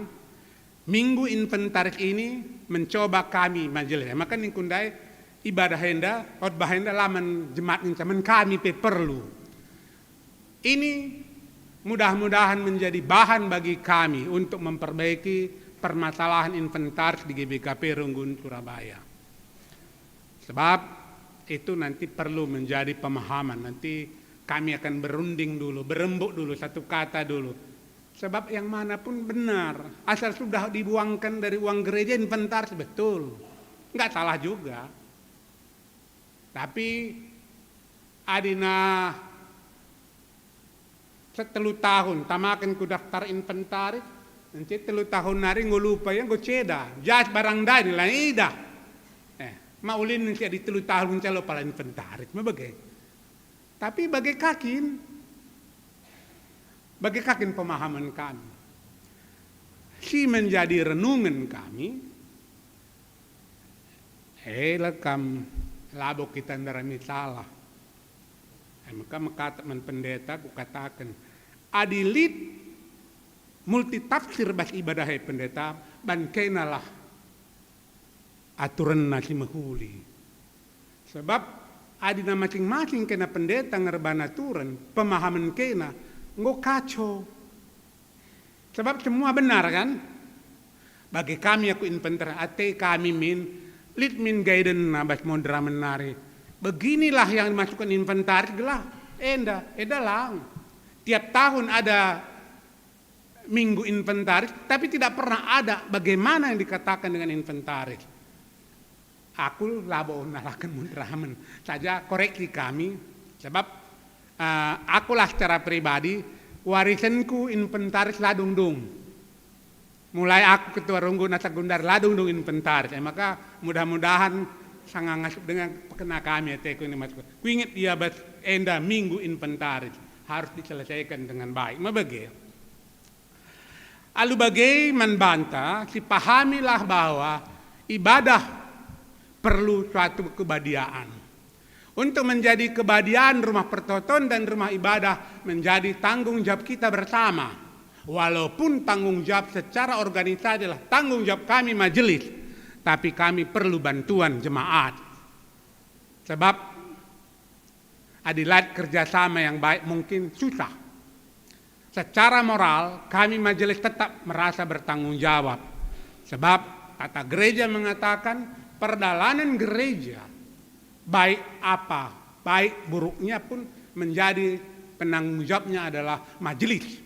minggu inventaris ini mencoba kami majelis. Maka ningku ndai ibadah enda, khotbah enda laman jemaat ngenca, men kami pe perlu. Ini mudah-mudahan menjadi bahan bagi kami untuk memperbaiki permasalahan inventaris di G B K P Runggun Surabaya. Sebab itu nanti perlu menjadi pemahaman. Nanti kami akan berunding dulu, berembuk dulu, satu kata dulu. Sebab yang mana pun benar, asal sudah dibuangkan dari uang gereja, inventaris, betul, nggak salah juga. Tapi adina setelu tahun tamaken ku daftar inventaris, nanti telu tahun nari enggo lupa, ya, enggo ceda, jas barang ndai la idah. Eh, ma ulin si adi telu tahun calo pala inventaris, ma bage. Tapi bage kakin, bage kakin pemahaman kami. Si menjadi renungen kami, ela kam, labo kita ndarami salah. E maka mekatap man pendeta, kukataken, adi lit multi tafsir bas ibadah e pendeta, bankenalah aturenna si mehuli. Sebab adina masing-masing kena pendeta ngerban aturen, pemahamen kena, enggo kaco. Sebab semua benar, kan? Bagi kami, aku inventaris, ate kami min, lit min guidance-na bas moderamen nari. Beginilah yang dimasukkan inventaris, gelah enda, enda lang. Tiap tahun ada minggu inventaris, tapi tidak pernah ada bagaimana yang dikatakan dengan inventaris. Aku labo nalaken moderamen, saja koreksi kami, sebab, eh, akulah secara pribadi, warisenku inventaris la dung-dung. Mulai aku ketua runggu nasa gundar la dung-dung inventaris. E maka mudah-mudahan sanga ngasup denga pekena kami ateku ini, Mas. Kuinget ia bas enda minggu inventaris harus diselesaikan dengan baik. Ma bage. Alu bage man banta, sipahamilah bahwa ibadah perlu suatu kebadiaan. Untuk menjadi kebadiaan rumah pertoton dan rumah ibadah menjadi tanggung jawab kita bersama. Walaupun tanggung jawab secara organisasi adalah tanggung jawab kami majelis, tapi kami perlu bantuan jemaat. Sebab adi lit kerjasama yang baik mungkin susah. Secara moral, kami majelis tetap merasa bertanggung jawab. Sebab tata gereja mengatakan perdalanan gereja, baik apa, baik buruknya pun menjadi penanggung jawabnya adalah majelis.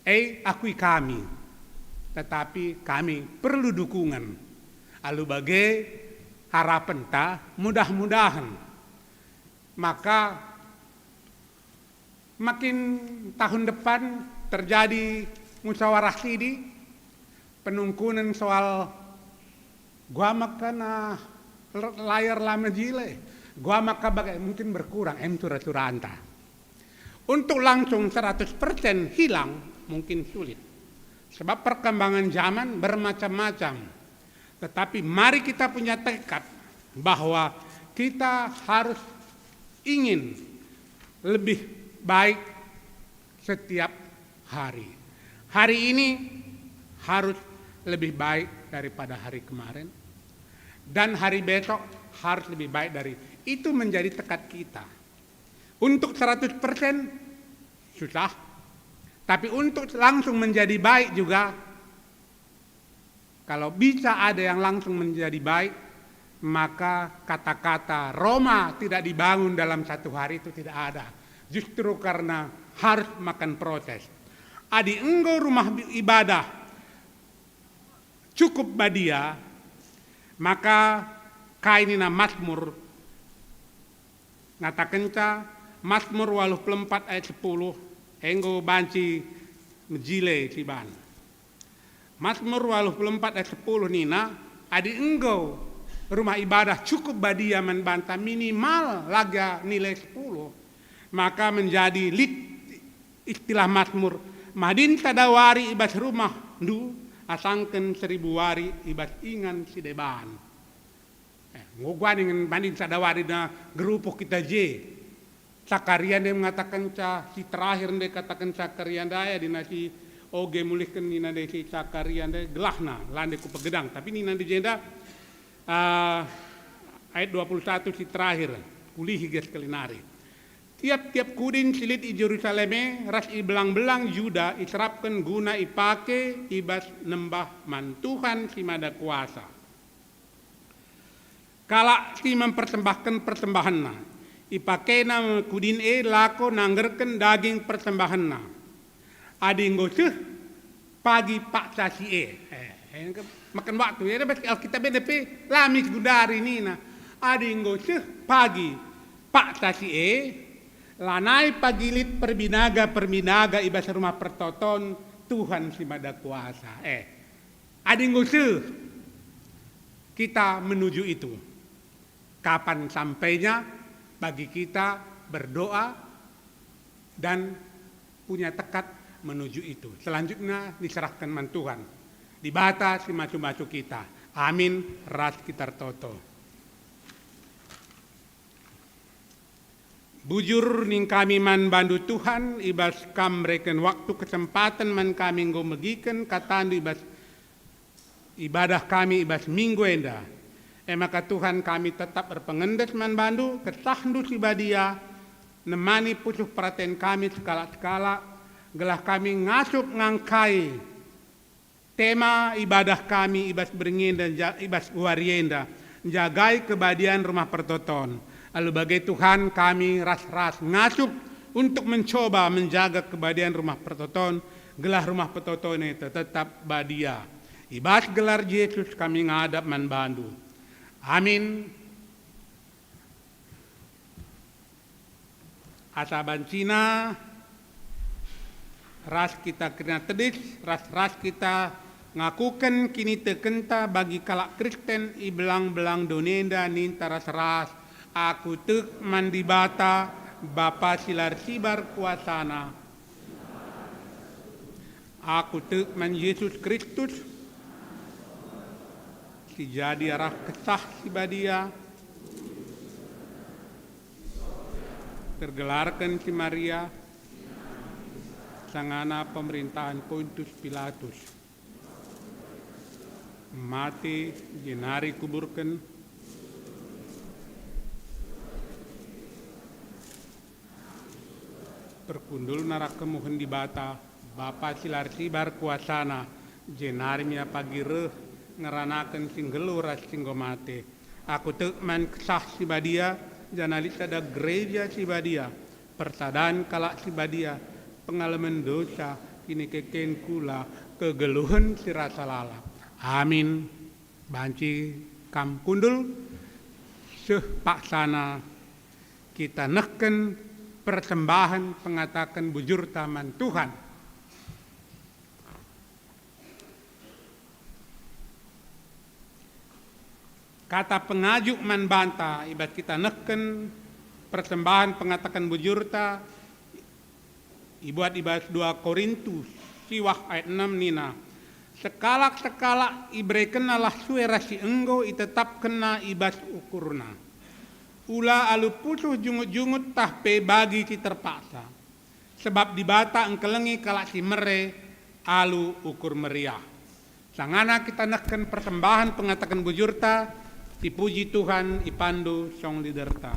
E, akui kami. Tetapi kami perlu dukungan. Alu bage harapenta mudah-mudahan. Maka makin tahun depan terjadi musyawarah sidi, penungkunen soal gua maka na layar la mejile, gua maka bage mungkin berkurang em tura-turanta. Untuk langsung seratus persen hilang mungkin sulit. Sebab perkembangan zaman bermacam-macam. Tetapi mari kita punya tekad bahwa kita harus ingin lebih baik setiap hari. Hari ini harus lebih baik daripada hari kemarin. Dan hari besok harus lebih baik dari itu, menjadi tekad kita. Untuk seratus persen susah, tapi untuk langsung menjadi baik juga, kalau bisa ada yang langsung menjadi baik, maka kata-kata Roma tidak dibangun dalam satu hari itu tidak ada. Justru karena harus makan proses. Adi enggo rumah ibadah cukup badia, maka kai nina Mazmur, ngatakenca Mazmur waluh puluh empat ayat sepuluh, enggo banci mejile si ban. Mazmur waluh puluh empat ayat sepuluh nina, adi enggo rumah ibadah cukup badia man banta, minimal lagi nilai sepuluh, maka menjadi lit istilah Mazmur, madin sada wari i bas rumahndu, asangken seribu wari i bas ingan si deban. Eh, nguga ningen madin sada wari na gerupuh kita je. Sakaria nde mengatakenca, si terakhir nde kataken Sakaria ndai, adina si oge mulihken nina nde si Sakaria nde, gelahna, la nde kupegedang. Tapi nina nde jenda, ah, ayat dua puluh satu si terakhir, kulihi ge sekali nari. Tiap-tiap kudin si lit i Jerusalem e ras i belang-belang Juda iserapken guna ipake i bas nembah man Tuhan si Mada Kuasa. Kalak si mempersembahken persembahenna, ipakena me kudin e lako nanggerken daging persembahenna. Adi enggo seh pagi paksa si e. Eh, eh, makan waktu, ya, bas Alkitab enda pe la mis gundari nina. Adi enggo seh pagi paksa si e, lanai pagi lit perbinaga-perbinaga i bas rumah pertoton Tuhan si Mada Kuasa. Eh, adi enggo seh kita menuju itu, kapan sampainya bagi kita berdoa dan punya tekad menuju itu. Selanjutnya diserahkan man Tuhan. Dibata si masu-masu kita. Amin. Ras kita ertoto. Bujur ning kami man bandu Tuhan, i bas Kam mereken waktu kesempaten man kami enggo megiken katandu i bas ibadah kami i bas minggu enda. E maka Tuhan, kami tetap erpengendes man bandu, kesahndu si badia nemani pusuh peraten kami sekalak-sekalak, gelah kami ngasup ngangkai tema ibadah kami i bas berngi enda nja-, i bas wari enda, njagai kebadian rumah pertoton. Alu bage Tuhan, kami ras-ras ngasup untuk mencoba menjaga kebadian rumah pertoton, gelah rumah pertoton e tetap badia. I bas gelar Jesus kami ngadap man bandu. Amin. Asa bancina ras kita kerina tedis, ras-ras kita ngakuken kinitekenta bagi kalak Kristen i belang-belang doni enda ninta ras-ras, "Aku tek man Dibata, Bapa si la ersibar kuasana. Aku tek man Jesus Kristus, si jadi arah Kesah Si Badia, tergelarken si Maria, sangana pemerintahen Pontius Pilatus, mate, jenari kuburken, perkundulna arah kemuhen Dibata, Bapa si la ersibar kuasana, jenari me ia pagi reh ngeranaken si nggeluh ras si enggo mate. Aku tek man Kesah Si Badia, janah lit sada Gereja Si Badia, persadan kalak si badia, pengalemen dosa, kinikeken kula, kegeluhen si rasa lalap. Amin." Banci kam kundul, seh paksana kita nehken persembahen pengataken bujurta man Tuhan. Kata pengajuk man banta i bas kita nehken persembahen pengataken bujurta ibuat i bas dua Korintus siwah ayat enem nina, "Sekalak-sekalak iberekennalah sue ras si enggo itetapkenna i bas ukurna. Ula alu pusuh jungut-jungut tah pe bagi si terpaksa. Sebab Dibata engkelengi kalak si mere alu ukur meriah." Sangana kita nehken persembahen pengataken bujurta, sipuji Tuhan, ipandu song leaderta.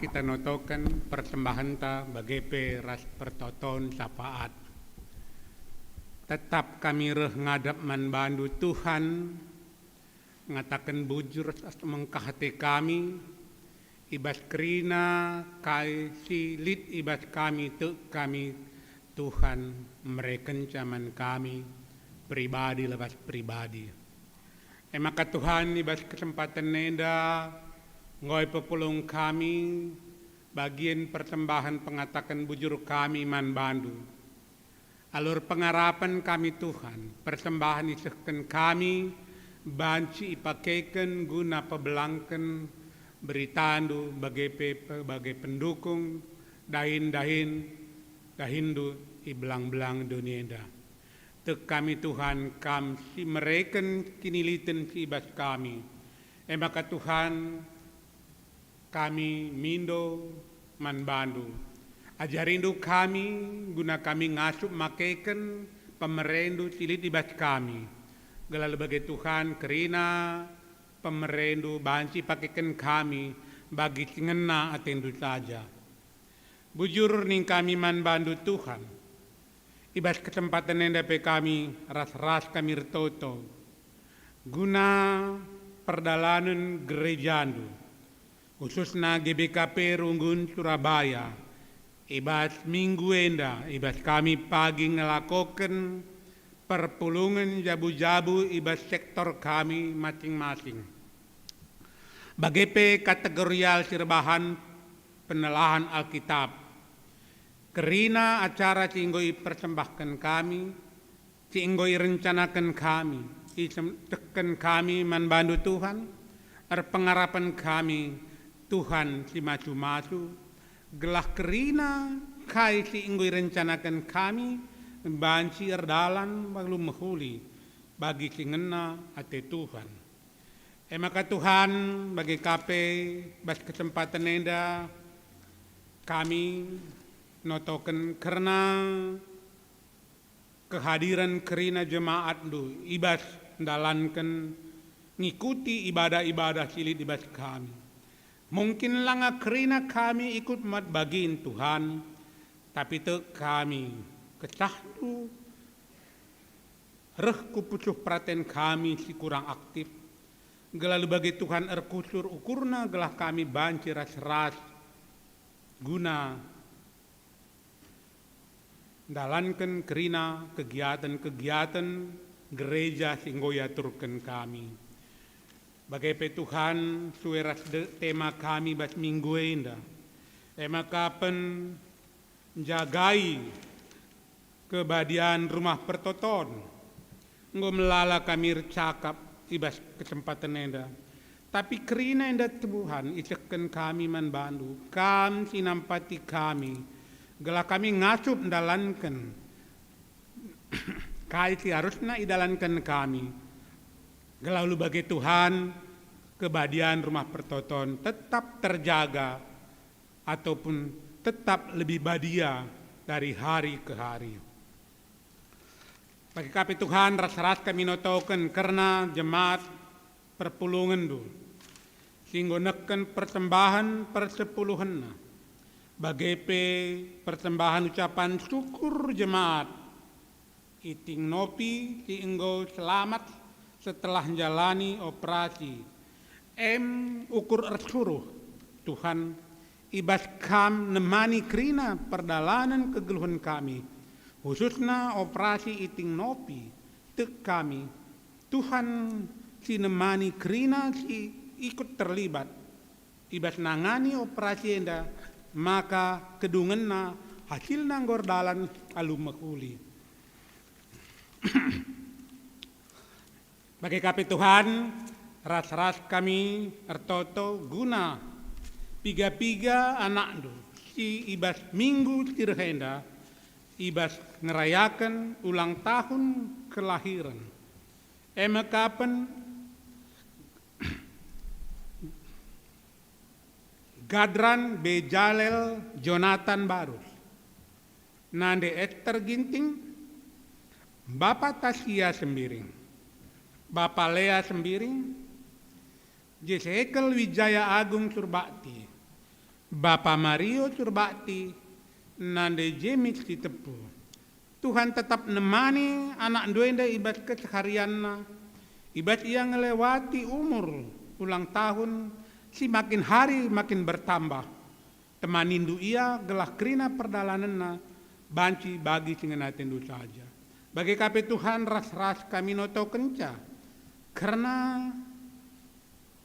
Kita notoken persembahenta bage pe ras pertoton syafaat. Tetap kami reh ngadap man bandu, Tuhan, ngataken bujur ras mengkah ate kami, i bas kerina kai si lit i bas kami tek kami, Tuhan, merekenca man kami, pribadi lepas pribadi. E maka Tuhan, i bas kesempaten enda, enggo ipepulung kami bagin persembahen pengataken bujur kami man bandu. Alu erpengarapen kami, Tuhan, persembahen isehken kami banci ipakeken guna pebelangken beritandu bage pe, bage pendukung dahin-dahin, dahinndu i belang-belang doni enda. Tek kami, Tuhan, Kam si mereken kiniliten si i bas kami. E maka, Tuhan, kami mindo man bandu. Ajarindu kami guna kami ngasup makeken pemerendu si lit i bas kami. Gelah bage, Tuhan, kerina pemerendu banci pakeken kami bagi si ngena atendu saja. Bujur ning kami man bandu, Tuhan. I bas kesempaten enda pe kami ras-ras kami ertoto guna perdalanen gerejandu, khususna G B K P Runggun Surabaya. I bas minggu enda, i bas kami pagi ngelakoken perpulungen jabu-jabu i bas sektor kami masing-masing. Bage pe kategorial si erbahan penelahan Alkitab. Kerina acara si enggo ipersembahken kami, si enggo irencanaken kami, isem-, teken kami man bandu, Tuhan, erpengarapen kami, Tuhan si masu-masu, gelah kerina kai si enggo irencanaken kami banci erdalan alu mehuli bagi si ngena ate Tuhan. E maka Tuhan, bage ka pe bas kesempaten enda kami notoken kerna kehadiren kerina jemaatndu i bas ndalanken ngikuti ibadah-ibadah si lit i bas kami. Mungkin langa kerina kami ikut mat bagin, Tuhan, tapi tek kami, kecahndu reh ku pusuh peraten kami si kurang aktif, gelah bage, Tuhan, erkusur ukurna gelah kami banci ras-ras guna ndalanken kerina kegiaten-kegiaten gereja si enggo iaturken kami. Bage pe, Tuhan, sue ras de-, tema kami bas minggu enda, e maka pen njagai kebadian Rumah Pertoton. Enggo melala kami ercakap i bas kesempaten enda. Tapi kerina enda, Tuhan, isehken kami man bandu, Kam si nampati kami, gelah kami ngasup ndalanken kai si arusna idalanken kami. Gelah alu bage, Tuhan, kebadian Rumah Pertoton tetap terjaga ataupun tetap lebih badia dari hari ke hari. Bage ka pe, Tuhan, ras-ras kami notoken kerna jemaat perpulungenNdu, si enggo nehken persembahen persepuluhenna, bage pe persembahen ucapan syukur jemaat Iting Nopi si enggo selamat setelah njalani operasi. Em ukur ersuruh, Tuhan, i bas Kam nemani kerina perdalanen kegeluhen kami, khususna operasi Iting Nopi, tek kami, Tuhan, si nemani kerina si ikut terlibat i bas nangani operasi enda, maka kedungenna hasilna enggo erdalan alu mehuli. Bage ka pe, Tuhan, ras-ras kami ertoto guna piga-piga anakNdu si i bas minggu si reh enda i bas ngerayaken ulang tahun kelahiren. E maka pen Gadran Bejalel Jonathan Barus, Nande Ester Ginting, Bapa Tasia Sembiring, Bapa Lea Sembiring, Jesekel Wijaya Agung Surbakti, Bapa Mario Surbakti, nande Jemis Sitepu. Tuhan tetap nemani anakndu enda i bas keseharianna, i bas ia ngelewati umur ulang tahun si makin hari makin bertambah. Temanindu ia gelah kerina perdalanenna banci bagi si ngena atendu saja. Bage ka pe Tuhan ras-ras kami notokenca kerna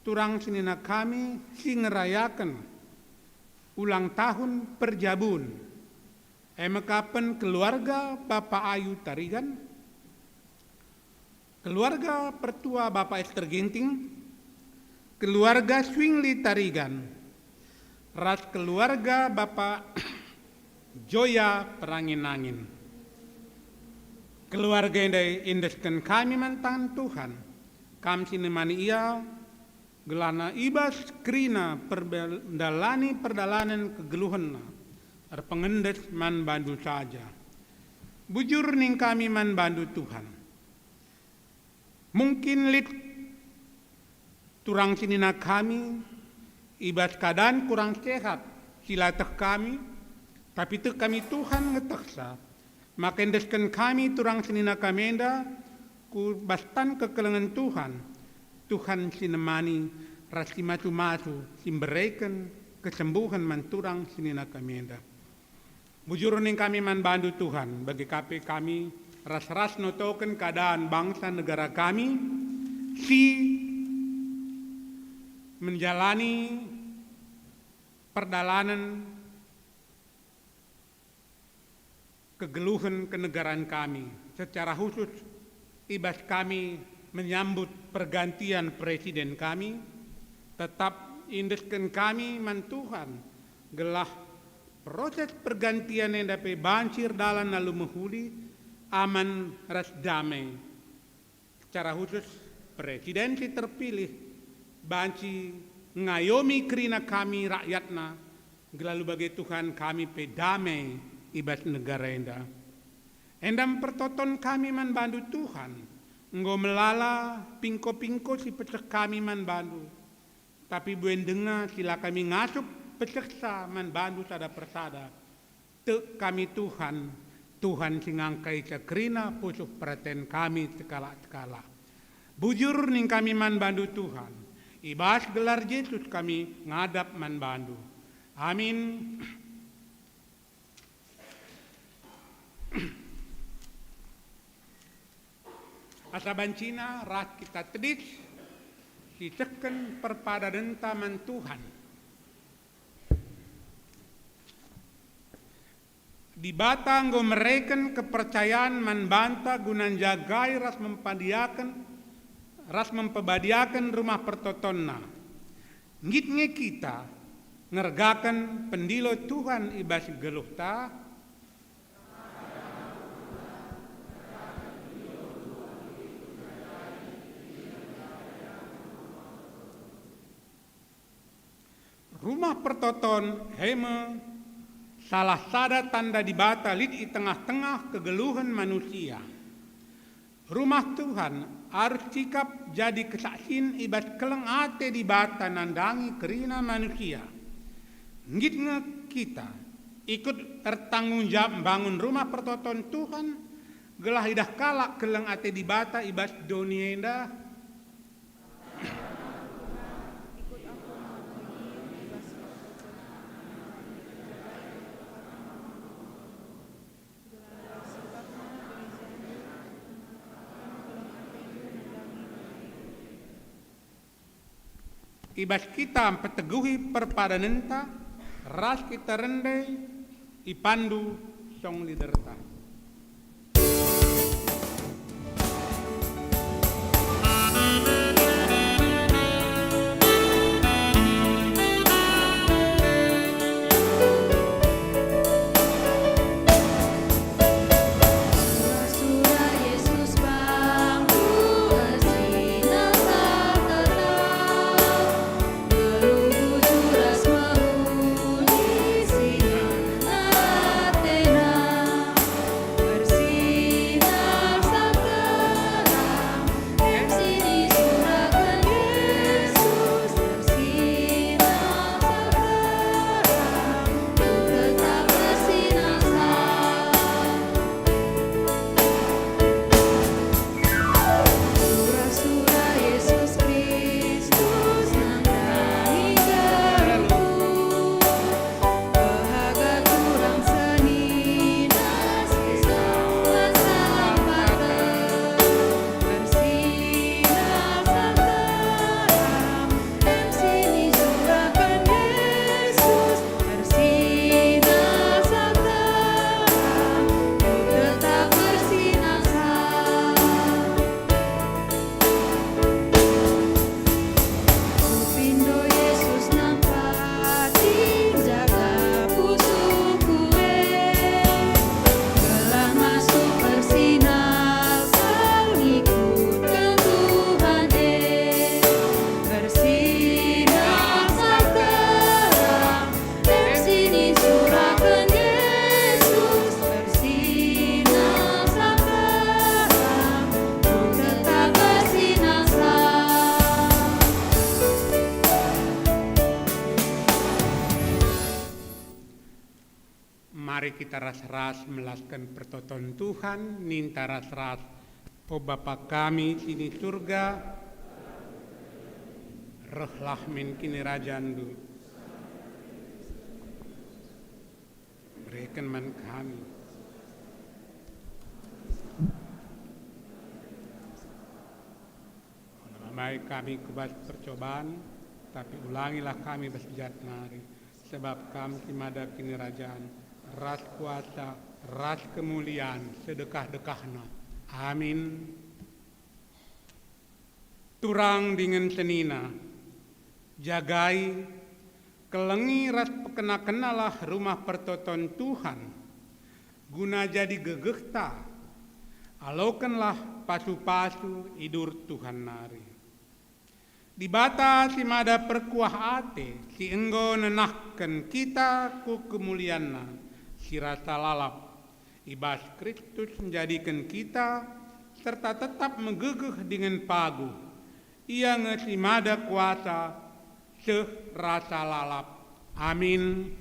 turang senina kami si ngerayaken ulang tahun perjabun, e mekapen keluarga Bapa Ayu Tarigan, keluarga pertua Bapa Ester Ginting, keluarga Swingli Tarigan, ras keluarga Bapa Joya Perangin-angin. Keluarga enda iendesken kami man tangan Tuhan, Kam si nemani ia, gelahna i bas kerina ndalani perdalanen kegeluhenna, erpengendes man bandu saja. Bujur ning kami man bandu Tuhan. Mungkin lit turang senina kami i bas keadaan kurang sehat si la teh kami, tapi tek kami Tuhan ngetehsa maka endesken kami turang senina kami enda ku bas tan kekelengen Tuhan, Tuhan si nemani ras si masu-masu si mbereken kesembuhen man turang senina kami enda. Bujur ning kami man bandu Tuhan, bage ka pe kami ras-ras notoken keadaan bangsa negara kami si menjalani perdalanen kegeluhen kenegaraan kami, secara khusus i bas kami menyambut pergantian presiden kami, tetap iendesken kami man Tuhan, gelah proses pergantian enda pe banci erdalan alu mehuli, aman ras damai. Secara khusus, presiden si terpilih banci ngayomi kerina kami rakyatna, gelah alu bage Tuhan kami pe damai i bas negara enda. Enda me pertoton kami man bandu Tuhan, enggo melala pingko-pingko si peceh kami man bandu. Tapi buen denga si la kami ngasup pecehsa man bandu sada persada. Tek kami Tuhan, Tuhan si ngangkaica kerina pusuh peraten kami sekalak-sekalak. Bujur ning kami man bandu Tuhan, i bas gelar Jesus kami ngadap man bandu. Amin. Asa bancina ras kita tedis sisehken perpadanenta man Tuhan. Dibata enggo mereken kepercayan man banta guna njagai ras mempadiaken, ras mempebadiaken rumah pertotonna. Nggit nge kita ngergaken pendilo Tuhan i bas geluhta? Rumah pertoton e me salah sada tanda Dibata lit i tengah-tengah kegeluhen manusia. Rumah Tuhan arus sikap jadi kesaksin i bas keleng ate Dibata nandangi kerina manusia. Nggit nge kita ikut ertanggung jawab mbangun rumah pertoton Tuhan, gelah idah kalak keleng ate Dibata i bas doni enda. I bas kita mpeteguhi perpadanenta, ras kita rende ipandu song leaderta. Mari kita ras-ras melasken pertoton Tuhan, ninta ras-ras, "O Bapa kami si ni Surga, rehlah min kinirajanNdu. Bereken man kami." Ola mai kami ku bas percoban, tapi ulangilah kami bas jahat nari, sebab Kam si mada kinirajan, ras kuasa, ras kemulian, sedekah-dekahna. Amin. Turang dingen senina, jagai, kelengi ras pekena-kenalah rumah pertoton Tuhan, guna jadi gegehta. Alokenlah pasu-pasu idur Tuhan nari. Dibata si mada perkuah ate, si enggo nenahken kita ku kemulianNa si rasa lalap, i bas Kristus njadiken kita serta tetap megegeh dingen paguh. Ia nge si mada kuasa seh rasa lalap. Amin.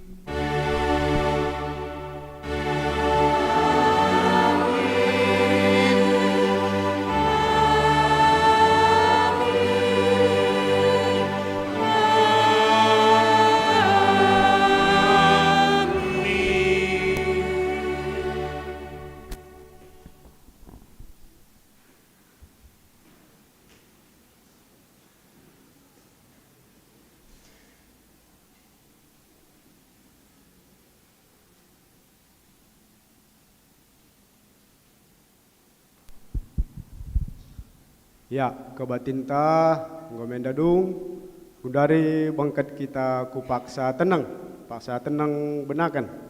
Ya, kebatinta enggo menda dung, gundari bengket kita ku paksa teneng, paksa teneng benaken.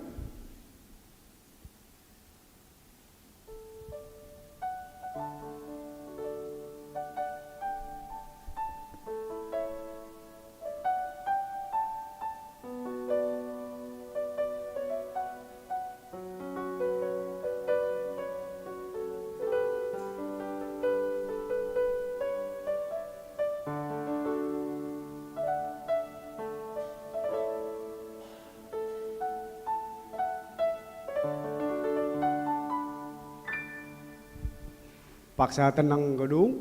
Paksa teneng enggo dung.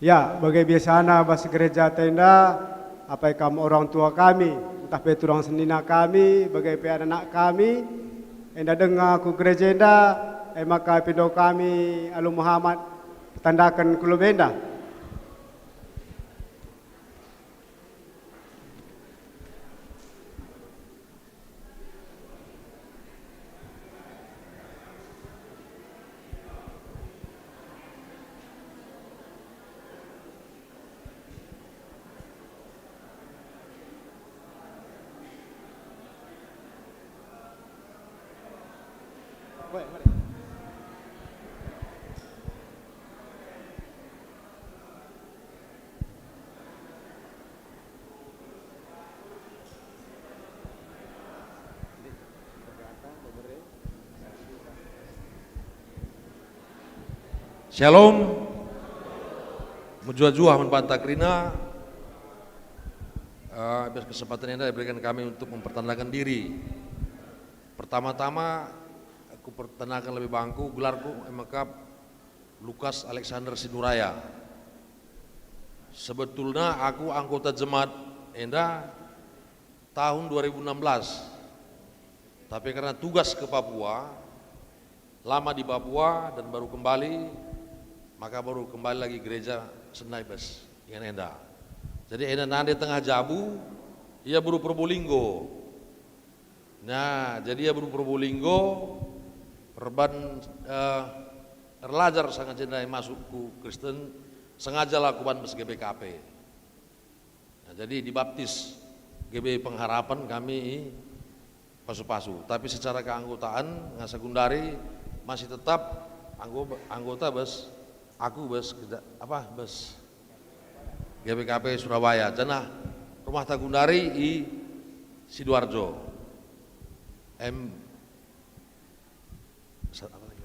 Ya, bage biasana bas gereja enda, apai kam orang tua kami, ntah pe turang senina kami, bage pe anak-anak kami, enda denga ku gereja enda, e maka ipindo kami alu Muhammad petandaken ku lebe enda. Shalom. Mejuah-juah man banta kerina. Eh, atas kesempatan enda diberikan kami untuk memperkenalkan diri. Pertama-tama, aku perkenalkan lebih bangku, gelarku e mekap Lukas Alexander Sinuraya. Sebetulna aku anggota jemaat enda tahun dua ribu enam belas. Tapi karena tugas ke Papua, lama di Papua dan baru kembali, maka baru kembali lagi gereja senai bas ingan enda. Jadi enda nande tengah jabu, ia beru Probolinggo. Nah, jadi ia beru Probolinggo, erban, eh, erlajar sanga jenai masuk ku Kristen, sengajalah kuban bas G B K P. Nah, jadi dibaptis G B Pengharapan kami i pasu-pasu. Tapi secara keanggotaan ngasa gundari masih tetap anggo-, anggota bas, aku bas kerja, apa, bas G B K P Surabaya. Janah rumah ta gundari i Sidoarjo. Em, sa-, apa lagi?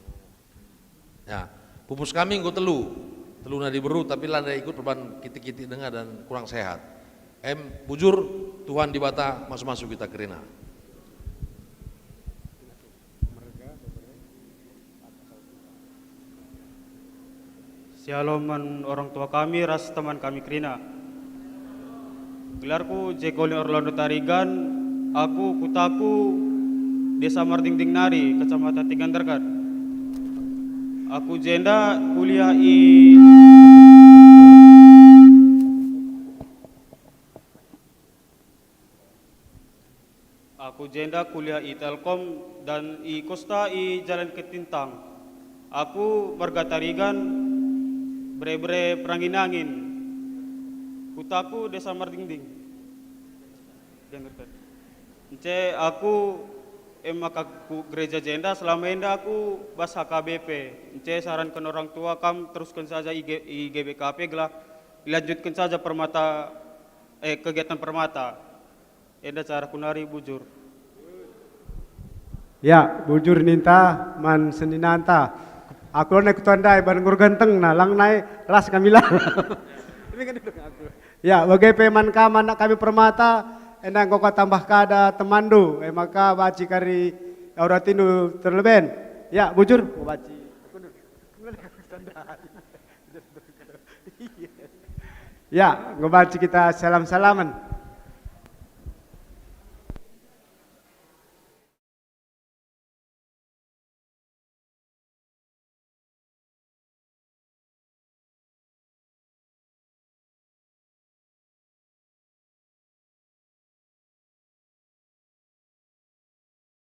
Ya, pupus kami enggo telu. Telu nadi beru, tapi la ndia ikut perban kitik-kitik denga dan kurang sehat. Em, bujur, Tuhan Dibata masu-masu kita kerina. Shalom man orang tua kami ras teman kami kerina. Gelarku Jekoli Orlando Tarigan, aku kutaku Desa Mardingding nari, Kecamatan Tiga Ndergat. Aku jenda kuliah i Aku jenda kuliah i Telkom dan i kosta i Jalan Ketintang. Aku marga Tarigan, bere-bere Perangin-angin. Kutaku Desa Mardingding. Dengerkan. Ence aku e maka ku gereja jenda, selama enda aku bas H K B P. Ence saranken orang tua kam terusken saja i G-, i G B K P gelah ilanjutken saja permata, eh, kegiatan permata. Enda caraku nari bujur. Ya, bujur ninta man seninanta. Aku lone kutandai ban ngur gentengna, lang nai ras kami lah. Ya, bage pe man kam anak kami permata, enda enggo katambah kada temanndu, e maka banci kari auratindu terleben. Ya, bujur, banci. Ya, enggo banci kita salam-salamen.